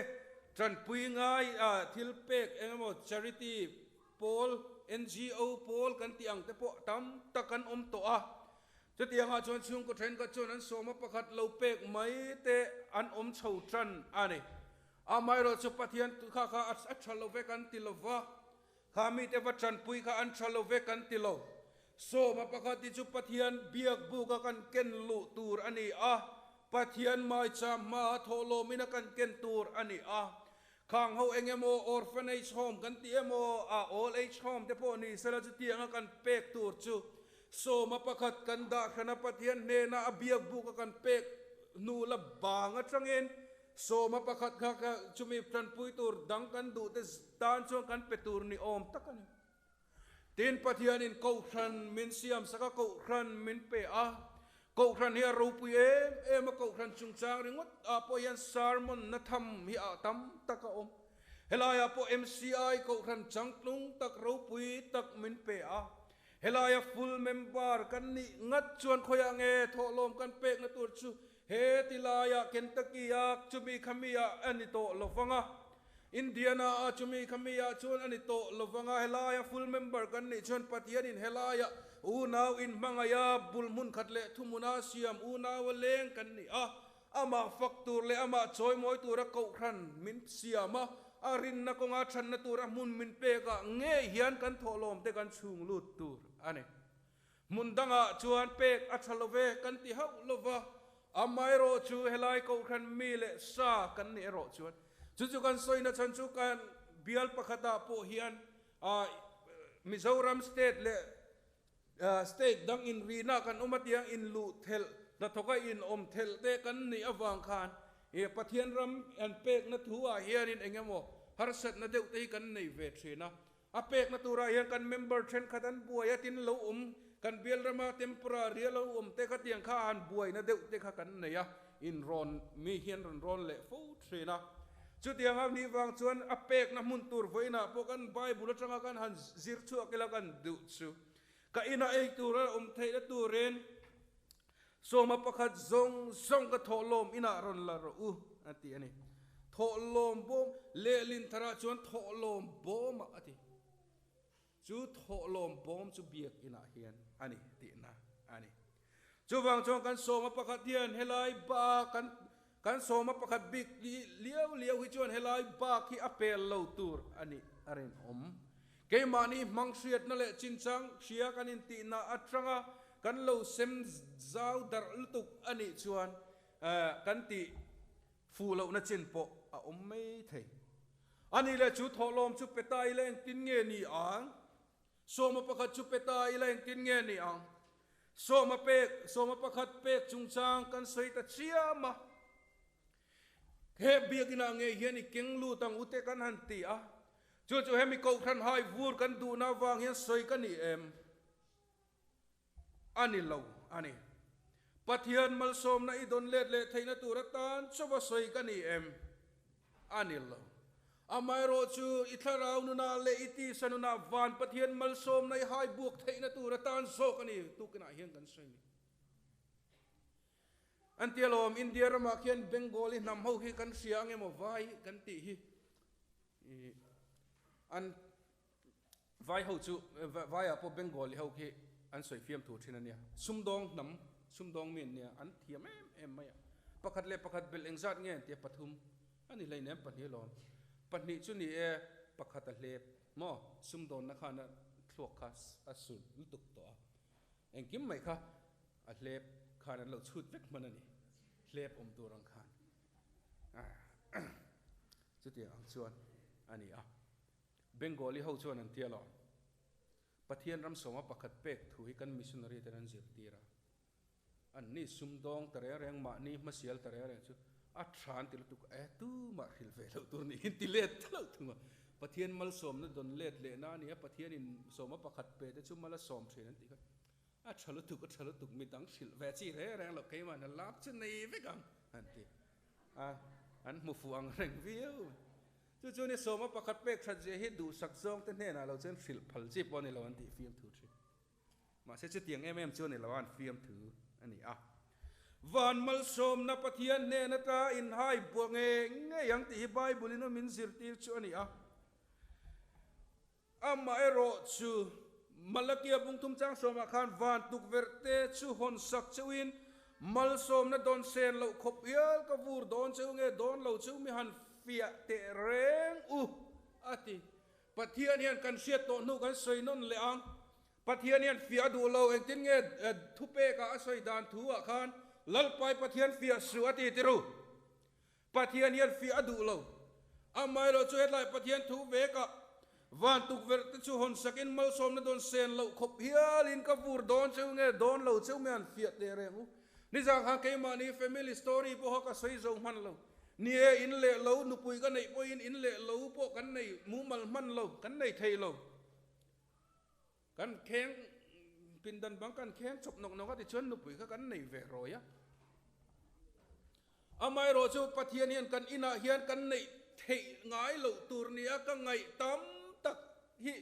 tanpui ngai thil pek eng emaw charity pawl, NGO pawl kan tih ang te pawh tam tak an awm tawh a. Chutiangah chuan chhungkaw thenkhat chuan an sawma pakhat lo pek mai te an awm chho tan a ni. Amaherawh chu Pathian kha kha a tha lo ve kan ti lo va, kha mite va tanpui kha an tha lo ve kan ti lo. Sawma pakhat hi chu Pathian biak buka kan ken luh tur a ni a, Pathian maicham hmaa thawhlawmin a kan ken tur a ni a. Khang ho eng emaw orphanage home kan ti emaw a old age home te pawh ni sela chutianga kan pek tur chu sawma pakhat kan dah hrana Pathian hnena a biak buk a kan pek hnu la bang atangin sawma pakhat kha kha chumi tanpui tur dang kan duh te tan chuan kan pe tur ni awm tak a ni. Tin, Pathianin Kohhran min siam sak a, Kohhran min pe a. Kohhran hi a ropui em em a, Kohhran chungchang ringawt ah pawh hian sermon na tham hi ah tam tak a awm. Helaiah pawh MCI Kohhran changtlung tak ropui tak min pe a. Helaia full member kan nih ngat chuan khawiah nge thawhlawm kan pekna tur chu he ti laiah Kentucky a chumi khami ah a ni tawh lo vang a, Indiana a chumi khami ah chuan a ni tawh lo vang a, helaia full member kan nih chuan Pathianin helaia unau inhmangaih a bul hmun khat leh thuhmuna siam unau a leng kan ni a, Amah fak tur leh amah chawimawi tura kohhran min siam a, a rinna kawnga thanna tura hmun min pekah ngei hian kan thawhlawmte kan chhung lut tur a ni. Hmun dangah chuan pek a tha lo ve kan ti hauh lo va, amaherawh chu helai kohhran mi leh sa kan nih erawh chuan chu chu kan sawina chhan chu kan bial pakhatah pawh hian Mizoram state leh State dang inrihna kan awm atiang inluh thelh, hnathawka inawm thelh te kan nih avang khan Pathian ram an pekna thu ah hianin eng emaw harsatna deuh te hi kan nei ve thin a. A pekna turah hian kan member thenkhat an buai a, tin lo awm kan bial rama temporary a lo awm te kha tiang kha han buaina deuh te kha kan nei a, inrawn mi hian rawn rawn leh fo thin a. Chutiang a nih vang chuan a pekna hmun tur vawiinah pawh kan Bible atanga kan han zir chhuak ila kan duh chu. Ka inah ei tur a awm theihna turin sawma pakhat zawng zawng ka thawhlawm inah rawn la rawh u a ti a ni. Thawhlawm bawm lehlin tharah chuan thawhlawm bawmah a ti. Chu thawhlawm bawm chu biak inah hian a ni tihna a ni. Chuvang chuan kan sawma pakhat hian helai bak kan kan sawma pakhat bik liau liau hi chuan helai bak hi a pel lo tur a nih a rinawm. Keimahni hmang hriatna leh chinchang hria kan intihna atanga kan lo sem zau darh lutuk a nih chuan kan tih Fuh lohna chin pawh a awm mai thei. A nih leh chu thawhlawm chu pe ta ila engtin nge ni ang? Sawma pakhat chu pe ta ila engtin nge ni ang? Sawma pek, sawma pakhat pek chungchang kan sawi ta chiam a. He biakinah ngei hian i keng lut ang ute kan han ti a. Chu chu hemi kohhran hai vur kan duhna avang hian sawi ka ni em? A ni lo a ni. Pathian malsawmna i dawn let leh theihna tur atan chauha sawi ka ni em? A ni lo. Amaherawh chu i thlarau nunah leh i tisa nunah van Pathian malsawmna i hai buak theihna tur atan zawk a ni tukinah hian kan sawi ni. An ti alawm, India ramah khian Bengali hnam ho hi kan hria ang emaw vai kan tih hi an Vai ho chu, Vaiah pawh Bengali ho khi an sawi fiam thu thin a nia. Sumdawng hnam, sumdawng mi an nia, an thiam em em mai a. Pakhat leh pakhat belh engzat nge an ti a, pathum a ni hleinem pahnih alawm. Pahnih chu ni e, pakhat a hlep maw, sumdawnna khan a thluak kha a sulh lutuk tawh a. Engkim mai kha a hlep khan an lo chhut vek hman a ni, hlep awm tur ang khan. Chutiang ang chuan a ni a. Bengali ho chuan an ti alawm. Pathian ram sawma pakhat pek thu hi kan missionary ten an zirtir a. Anni sumdawng ta reng reng, mahni hmasial ta reng reng chu a tha an ti lutuk e, tumah hrilh ve loh tur niin ti let ta loh thung a. Pathian malsawmna dawn let lehna a ni a, Pathianin sawma pakhat pe te chu mal a sawm thin an tih kha a tha lutuk, a tha lutuk, midang hrilh ve chi reng reng loh keimah na lak chu nei vek ang an ti a, an hmu fuh ang reng viau. Chu chu ni sawma pakhat pek that zia hi duhsak zawng te hnenah lo chuan hrilh phal chi pawh a ni lo an tih fiamthu thin. Mahse chutiang em em chu a ni lo a, an fiamthu a ni a. Van malsawmna Pathian hnen ata inhai buah ngei ngei ang tih hi Bible in awmin zirtir chu a ni a. Amaherawh chu, Malakia bungthum chang sawmah khan van tukverh te chu hawn sak cheuhin malsawmna dawn sen loh khawp hial ka vur dawn cheu nge dawn lo cheu mi han fiah teh reng u, a ti. Pathian hian kan hriat tawh hnu kan sawi nawn leh ang. Pathian hian fiah a duh lo, engtin nge thupekah a sawi dan thu ah khan Lalpai Pathian fiah suh a ti tiru. Pathian hian fiah a duh lo. Amaherawh chu hetlai Pathian thu vekah van tukverh te chu hawn sakin malsawmna dawn sen loh khawp hialin ka vur dawn cheu nge dawn lo cheu mai an fiah teh reng u. Nizan khan keimahni family story pawha ka sawi zo hman lo. Ni e, in leh lo nupui ka neih pawhin in leh lo pawh kan nei mumal hman lo, kan nei thei lo. Kan kheng pindan bang kan kheng chawp nawk nawk a tichuan nupui kha kan nei ve rawi a. Amaherawh chu Pathian hian kan inah hian kan neih theih ngai loh tur nia ka ngaih tam tak hi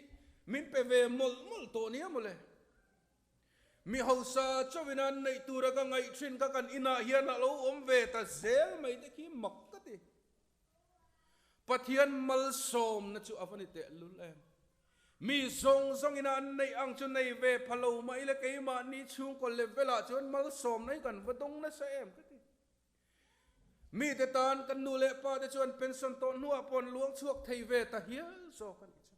min pe ve mawlh mawlh tawh nia mawle. Mi hausa chauhin an neih tura ka ngaih thin kha kan inah hian a lo awm ve ta zel mai te khi mak ka ti. Pathian malsawmna chu a va ni teh lul em? Mi zawng zawngin an neih ang chu nei ve pha lo mah ila keimahni chhungkaw level ah chuan malsawmna hi kan va dawng nasa em ka ti. Mite tan kan nu leh pa te chuan pension tawh hnuah pawh an luang chhuak thei ve ta hial zawk a nih chu.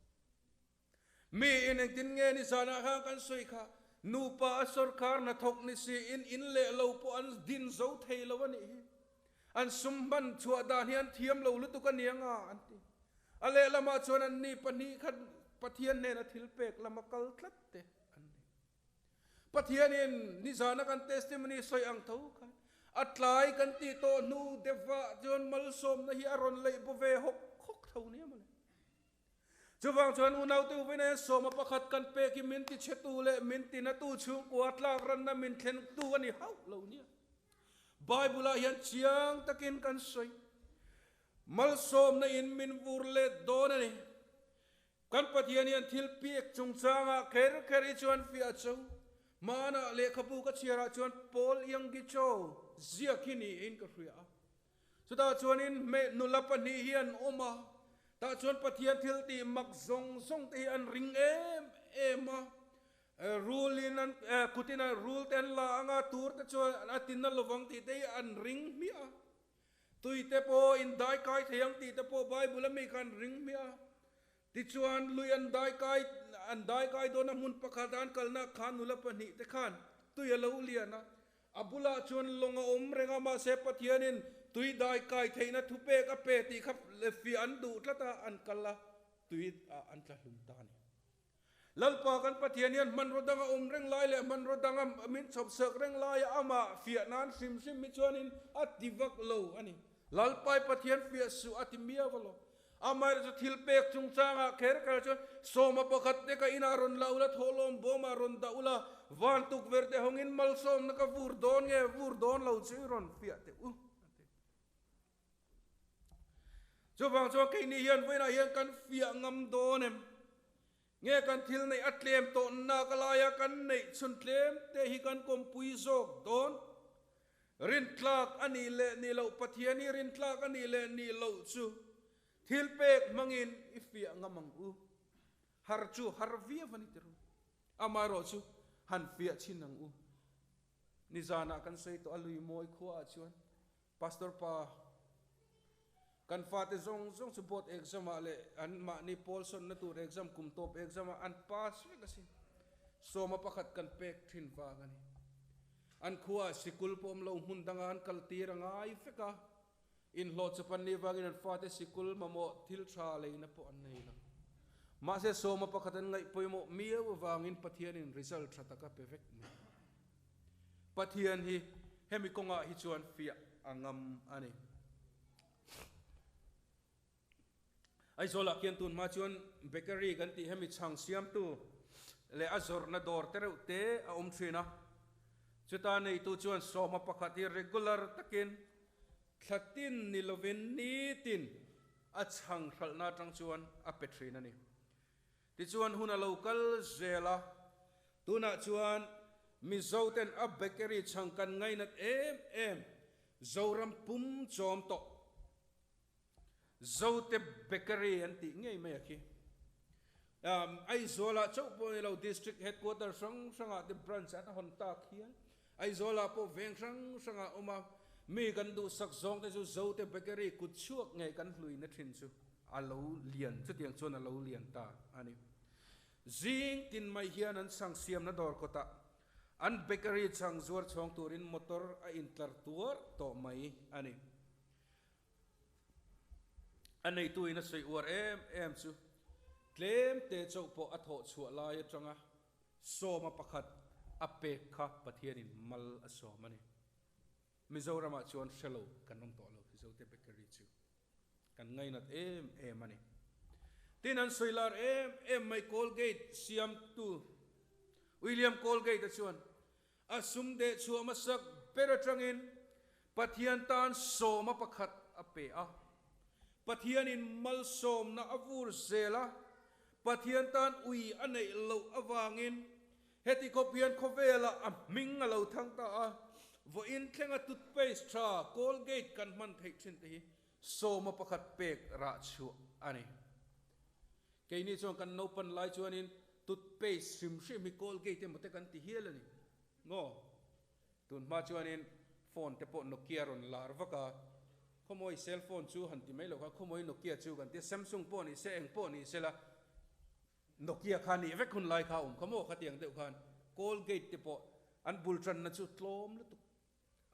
Mi in engtin nge ni zanah khan kan sawi kha nupa a sawrkar hnathawk ni si in in leh lo pawh an din zo thei lo a nih hi. An sum hman chhuah dan hi an thiam lo lutuk a nia nga an ti. A lehlamah chuan an ni pahnih kha Pathian hnena thil pek lama kal tlat te an ni. Pathianin nizana kan testimony sawi ang tho khan a tlai kan tih tawh hnu deuhvah chuan malsawmna hi a rawn leih baw ve hawk hawk tho nia mawle. Chuvang chuan unaute uvin a sawma pakhat kan pek hi min tichhetu leh min tinatu chhungkua tlak ranna min thlentu a ni hauh lo nia. Bible-ah hian chiang takin kan sawi. Malsawmna in min vur let dawn a ni. Kan Pathian hian thil pek chungchangah kher kher hi chuan fiah cho. Hmanah lehkhabu ka chhiarah chuan Paul Yonggi-Cho ziak hi niin ka hria a. Chutah chuanin hmeh nula pahnih hi an awm a, tah chuan Pathian thil tih mak zawng zawng te hi an ring em em a. Rulin an kutin an rul te an la ang a, tur te chuan a tinna lovang tih te hi an ring hmiah a. Tui te pawh in dai kai thei ang tih te pawh Bible a mi kha an ring hmiah a. Tichuan lui an dai kai an dai kai dawn a hmun pakhat a an kalna khan nula pahnih te khan tui a lo lian a, a bulah chuan lawng a awm reng a mahse Pathianin tui dai kai theihna thupek a pe tih kha fiah an duh tlat a, an kal a tui ah an tla hlum ta a ni. Lalpa kan Pathian hian hmanraw danga awm reng lai leh hmanraw danga min chhawp sak reng laia amah fiah nan hrim hrim hi chuanin a ti vak lo a ni. Lalpai Pathian fiah suh a ti miau a lo. Amaherawh chu thil pek chungchangah kher kher chuan sawma pakhat te ka inah rawn la ula, thawhlawm bawmah rawn dah ula, van tukverh te hawngin malsawmna ka vur dawn nge vur dawn lo chu i rawn fiah teh u a ti. Chuvang chuan keini hian vawiinah hian kan fiah ngam dawn em? Nge kan thil neih a tlem tawh nak laia kan neih chhun tlem te hi kan kawmpui zawk dawn? Rintlak a nih leh nih loh Pathian hi rintlak a nih leh nih loh chu thil pek hmangin i fiah ngam ang u. Har chu har viau a ni tirh u. Amaherawh chu han fiah chhin ang u. Nizanah kan sawi tawh a lui mawi khuaah chuan Pastor pa, kan fate zawng zawng chu board exam ah leh an mahni pawl sawnna tur exam kum tawp exam ah an pass vek asin. Sawma pakhat kan pek thin vang a ni. An khuaah sikul pawh awm lo hmun danga an kal tir a ngai vek a, inhlawh chawp an nih vangin an fate sikul mamawh thil tha leina pawh an nei lo. Mahse sawma pakhat an ngaih pawimawh miau avangin Pathianin result tha taka pe vek mai. Pathian hi hemi kawngah hi chuan fiah a ngam a ni. Aizawlah khian tun hma chuan bakery kan tih hemi chhang siamtu leh a zawrhna dawr te reuh te a awm thin a. Chuta neitu chuan sawma pakhat hi regular takin thla tin ni lovin nitin a chhang hralhna atang chuan a pe thin a ni. Tichuan hun a lo kal zel a, tunah chuan Mizo ten a bakery chhang kan ngainat em em Zoram pum chawm tawh. Zote Bakery an tih ngei mai a khi. Aizawlah chauh pawh ni lo District Headquarter hrang hrangah te branch an hawn tak hian Aizawlah pawh veng hrang hrangah awm a, mi kan duhsak zawng te chu Zote Bakery kut chhuak ngei kan hluina thin chu a lo lian, chutiang chuan a lo lian ta a ni. Zing tin mai hian an chhang siamna dawr kawtah an bakery chhang zuar chhawng turin motor a intlar tuar tawh mai a ni. A neituin a sawi uar em em chu tlem te chauh pawh a thawh chhuah lai atanga Sawma pakhat a pek kha Pathianin mal a sawm a ni. Mizoramah chuan hre lo kan awm tawh lo, Zote Bakery chu kan ngainat em em a ni. Tin an sawi lar em em mai Colgate siamtu William Colgate-a chuan a sum deh chhuah hmasak ber atangin Pathian tan sawma pakhat a pe a. Pathianin malsawmna a vur zel a, Pathian tan ui a neih loh avangin heti khawp hian khawvelah a hming a lo thang ta a, vawiin thlenga toothpaste tha Colgate kan hman theih thin te hi sawma pakhat pek rah chhuah a ni. Keini chuan kan naupan lai chuanin toothpaste hrim hrim hi Colgate emaw te kan ti hial a ni maw? Tun hma chuanin phone te pawh Nokia rawn lar vak a, khawmawi cell phone chu han ti mai lo kha, khawmawi Nokia chu kan ti a, Samsung pawh ni se, eng pawh ni se la, Nokia kha nih vek hun lai kha a awm kha maw khatiang deuh khan Colgate te pawh an bul tanna chu tlawm lutuk.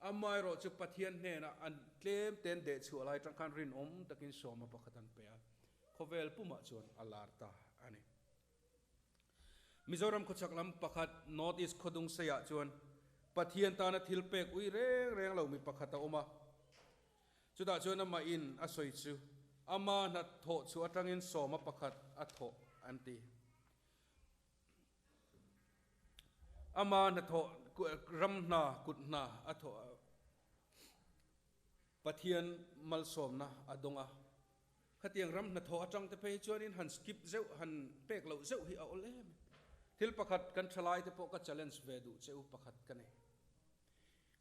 Amaherawh chu Pathian hnenah an tlem ten dehchhuah lai atang khan rinawm takin sawma pakhat an pe a, khawvel pumah chuan a lar ta a ni. Mizoram khawchhak lam pakhat North East khawdung seiah chuan Pathian tana thil pek ui reng reng lo mi pakhat a awm a. Chutah chuan amah in a sawi chu ama hna thawh chhuah atangin sawma pakhat a thawh an ti. Ama hnathawh ram hna kut hna a thawh a. Pathian malsawmna a dawng a. Khatiang ram hnathawh atang te phei chuanin han skip zeuh, han pek loh zeuh hi a awl em. Thil pakhat kan thalai te pawh ka challenge ve duh che u pakhat ka nei.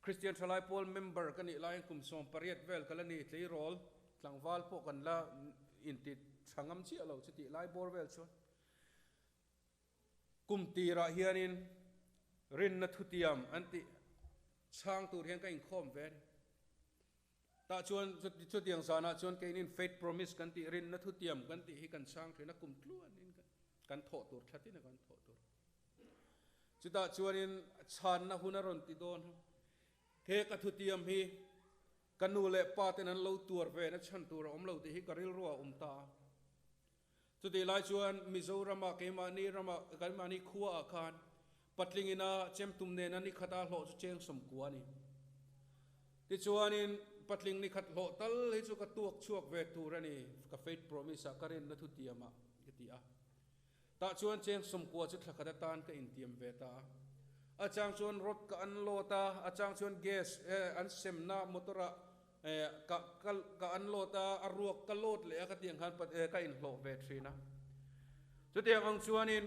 Kristian thalai pawl member ka nih laiin kum 18 vel ka la ni, tleirawl tlangval pawh kan la inti tha ngam chiah lo chutih lai bawr vel chuan. Kum tirah hianin rinna thutiam an tih chhang tur hian ka inkhawm ve a ni. Tah chuan chutiang zanah chuan keinin faith promise kan tih rinna thutiam kan tih hi kan chhang thin a, kum tluanin kan thawh tur thlatin a kan thawh tur. Chutah chuanin chhanna hun a rawn ti dawn a, he ka thutiam hi ka nu leh pa ten an lo tuar ve na chhan tur a awm lo tih hi ka rilru a awm ta a. Chutih lai chuan Mizorama keimahni rama keimahni khuaah khan patlingina chemtum nena ni khata hlawh chu cheng sawmkua a ni. Tichuanin patling ni khat hlawh tal hi chu ka tuak chhuak ve tur a ni, ka faith promise ah ka rinna thutiamah ka ti a. Tah chuan cheng sawmkua chu thla khat atan ka intiam ve ta a. A chang chuan rod ka unload a, a chang chuan gas an semna motor ah Ka ka ka unload a, a ruak ka load leh a ka tih ang khan ka inhlawh ve thin a. Chutiang ang chuanin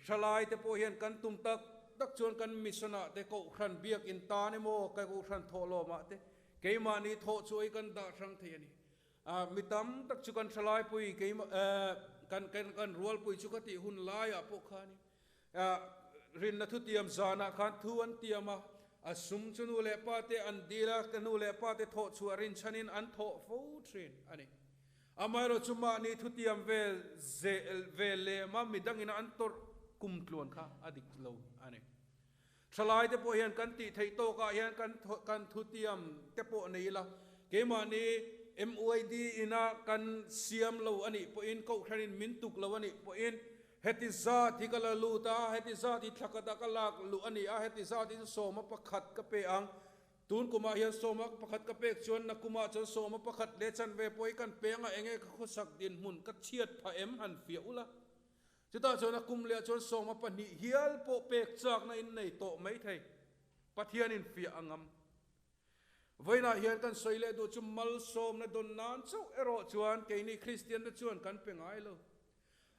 thalai te pawh hian kan tum tak tak chuan kan mission ah te Kohhran biakin tan emaw ka Kohhran thawhlawm ah te keimahni thawh chu ei kan dah hrang thei a ni. Mi tam tak chu kan thalai pui keimah kan kan kan rualpui chu ka tih hun laiah pawh khanin Rinna thutiam zanah khan thu an tiam a, a sum chu nu leh pa te an dil a, ka nu leh pa te thawh chhuah rinchhanin an thawh fo thin a ni. Amaherawh chu mahni thutiam ve ve lem a midangin an tawrh kum tluan kha a dik lo a ni. Thalai te pawh hian kan tih theih tawkah hian kan kan thutiam te pawh nei ila, keimahni MYD ina kan siam lo a nih pawhin, Kohhranin min tuk lo a nih pawhin, Heti zat hi ka la lut a, heti zat hi thla khatah ka lak luh a ni a, heti zat hi chu sawma pakhat ka pe ang. Tun kumah hian sawma pakhat ka pek chuan na kumah chuan sawma pakhat leh chanve pawh hi kan peng a, enge ka khawsak dinhmun ka chhiat phah em han fiah ula. Chutah chuan a kum leh chuan 12 hial pawh pek chakna in nei tawh mai thei. Pathianin fiah a ngam. Vawiinah hian kan sawi leh duh chu malsawmna dawn nan chauh erawh chuan keini Kristian te chuan kan pe ngai lo.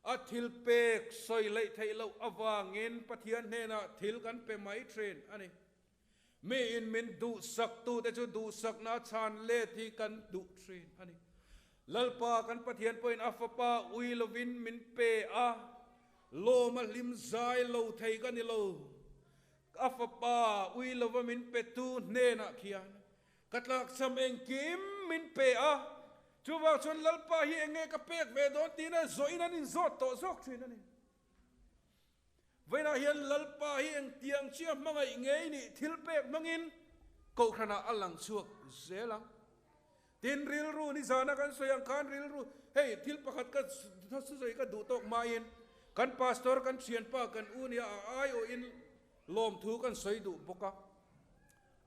A thil pek sawi leih theih loh avangin Pathian hnenah thil kan pe mai thin a ni. Miin min duhsaktute chu duhsakna a chhan let hi kan duh thin a ni. Lalpa kan Pathian pawhin a Fapa ui lovin min pe a, lawm a hlim zai lo thei ka ni lo. A Fapa ui lova min petu hnenah khian Ka tlakchham engkim min pe a, chuvang chuan Lalpa hi eng nge ka pek ve dawn tiin a zawhin an inzawt tawh zawk thin a ni. Vawiinah hian Lalpa hi engtiang chiah hmangaih ngei nih thil pek hmangin Kohhranah a lang chhuak zel ang. Tin, rilru nizana kan sawi ang khan rilru, hei thil pakhat ka sawi ka duh tawk maiin kan pastor kan thianpa kan u nia a aiawhin lawmthu kan sawi duh bawk a.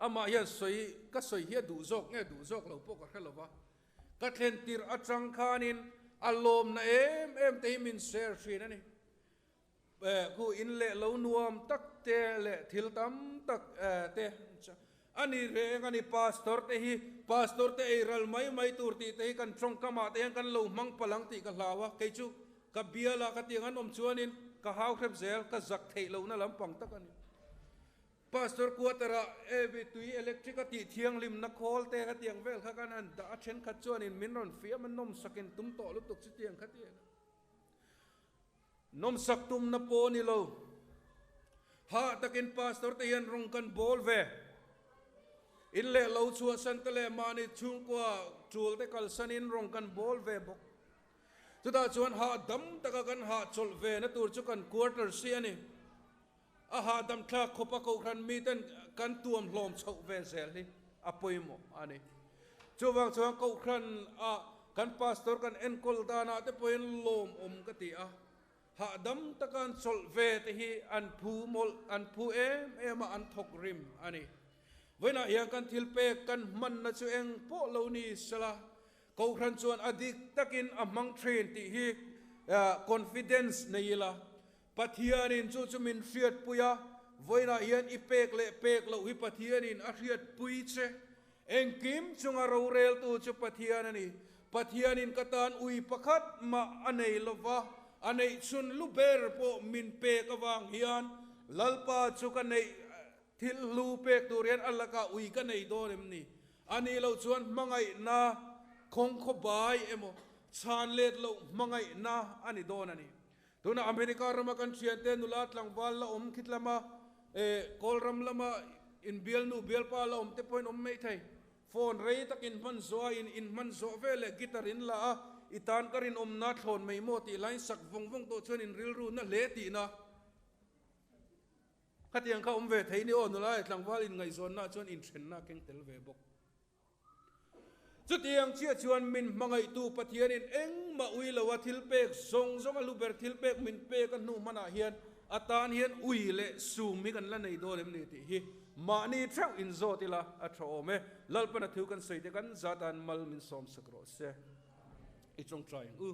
Amah hian sawi, ka sawi hi a duh zawk nge duh zawk lo pawh ka hre lo va, ka thlen tirh atang khanin a lawmna em em te hi min share thin a ni. Khu in leh lo nuam tak te leh thil tam tak te a ni reng a ni. Pastor te hi Pastor te ei ral mai mai tur tih te hi kan tawngkamah te hian kan lo hmang palh ang tih ka hlau a, kei chu ka bial a ka tiang an awm chuanin ka hau hrep zel, ka zak theih lohna lampang tak a ni. Pastor quarter ah evi tui electric a tih thianghlimna khawl te ka tiang vel kha kan han dah a, thenkhat chuanin min rawn fiam a, nawmsakin tum tawh lutuk chu tiang kha tiang a. Nawmsak tumna pawh a ni lo. Hah takin pastor te hian rawng kan bawl ve. In leh lo chhuahsan te leh mahni chhungkua tul te kalsanin rawng kan bawl ve bawk. Chutah chuan hahdam taka kan hahchawlh ve na tur chu kan quarter si a ni. A hahdam thlak khawpa kohhran miten kan tuam hlawm chhoh ve zel hi a pawimawh a ni. Chuvang chuan kohhran ah kan pastor kan enkawl danah te pawhin lawmawm ka ti a, hahdam taka an chawlh ve te hi an phu mawlh, an phu em em a, an thawk rim a ni. Vawiinah hian kan thil pek kan hmanna chu eng pawh lo ni sela, kohhran chuan a dik takin a hmang thin tih hi confidence nei ila, Pathianin chu chu min hriatpui a, vawiinah hian i pek leh pek loh hi Pathianin a hriatpui che. Engkim chunga roreltu chu Pathian a ni. Pathianin ka tan ui pakhat mah a nei lo va, a neih chhun lu ber pawh min pek avang hian Lalpa chu ka neih thil hlu pek tur hian a lakah ui ka nei dawn em ni? A nih loh chuan hmangaihna khawngkhaw bai emaw chhan let loh hmangaihna a ni dawn a ni. Tuna America rama kan thiante nula tlangval la awm khit lama eh Kawlram lama inbialnu bialpa la awm te pawhin awm mai thei. Phone rei tak in hman zawh a in in hman zawh vel leh guitar in la a i tan ka rinawmna thlawn mai maw tih line sak vawng vawng tawh chuan in rilru na hle tihna khatiang kha awm ve thei ni aw nula leh tlangval in ngaihzawnna chuan inthenna a keng tel ve bawk. Chutiang chiah chuan min hmangaihtu Pathianin engmah ui loa thil pek zawng zawng a hlu ber thil pek min pek a hnu hmanah hian a tan hian ui leh sum hi kan la nei dawn em ni tih hi mahni theuh inzawt ila a tha awm e. Lalpana thu kan sawi te kan zatan mal min sawmsak rawh se. I tawngtai ang u.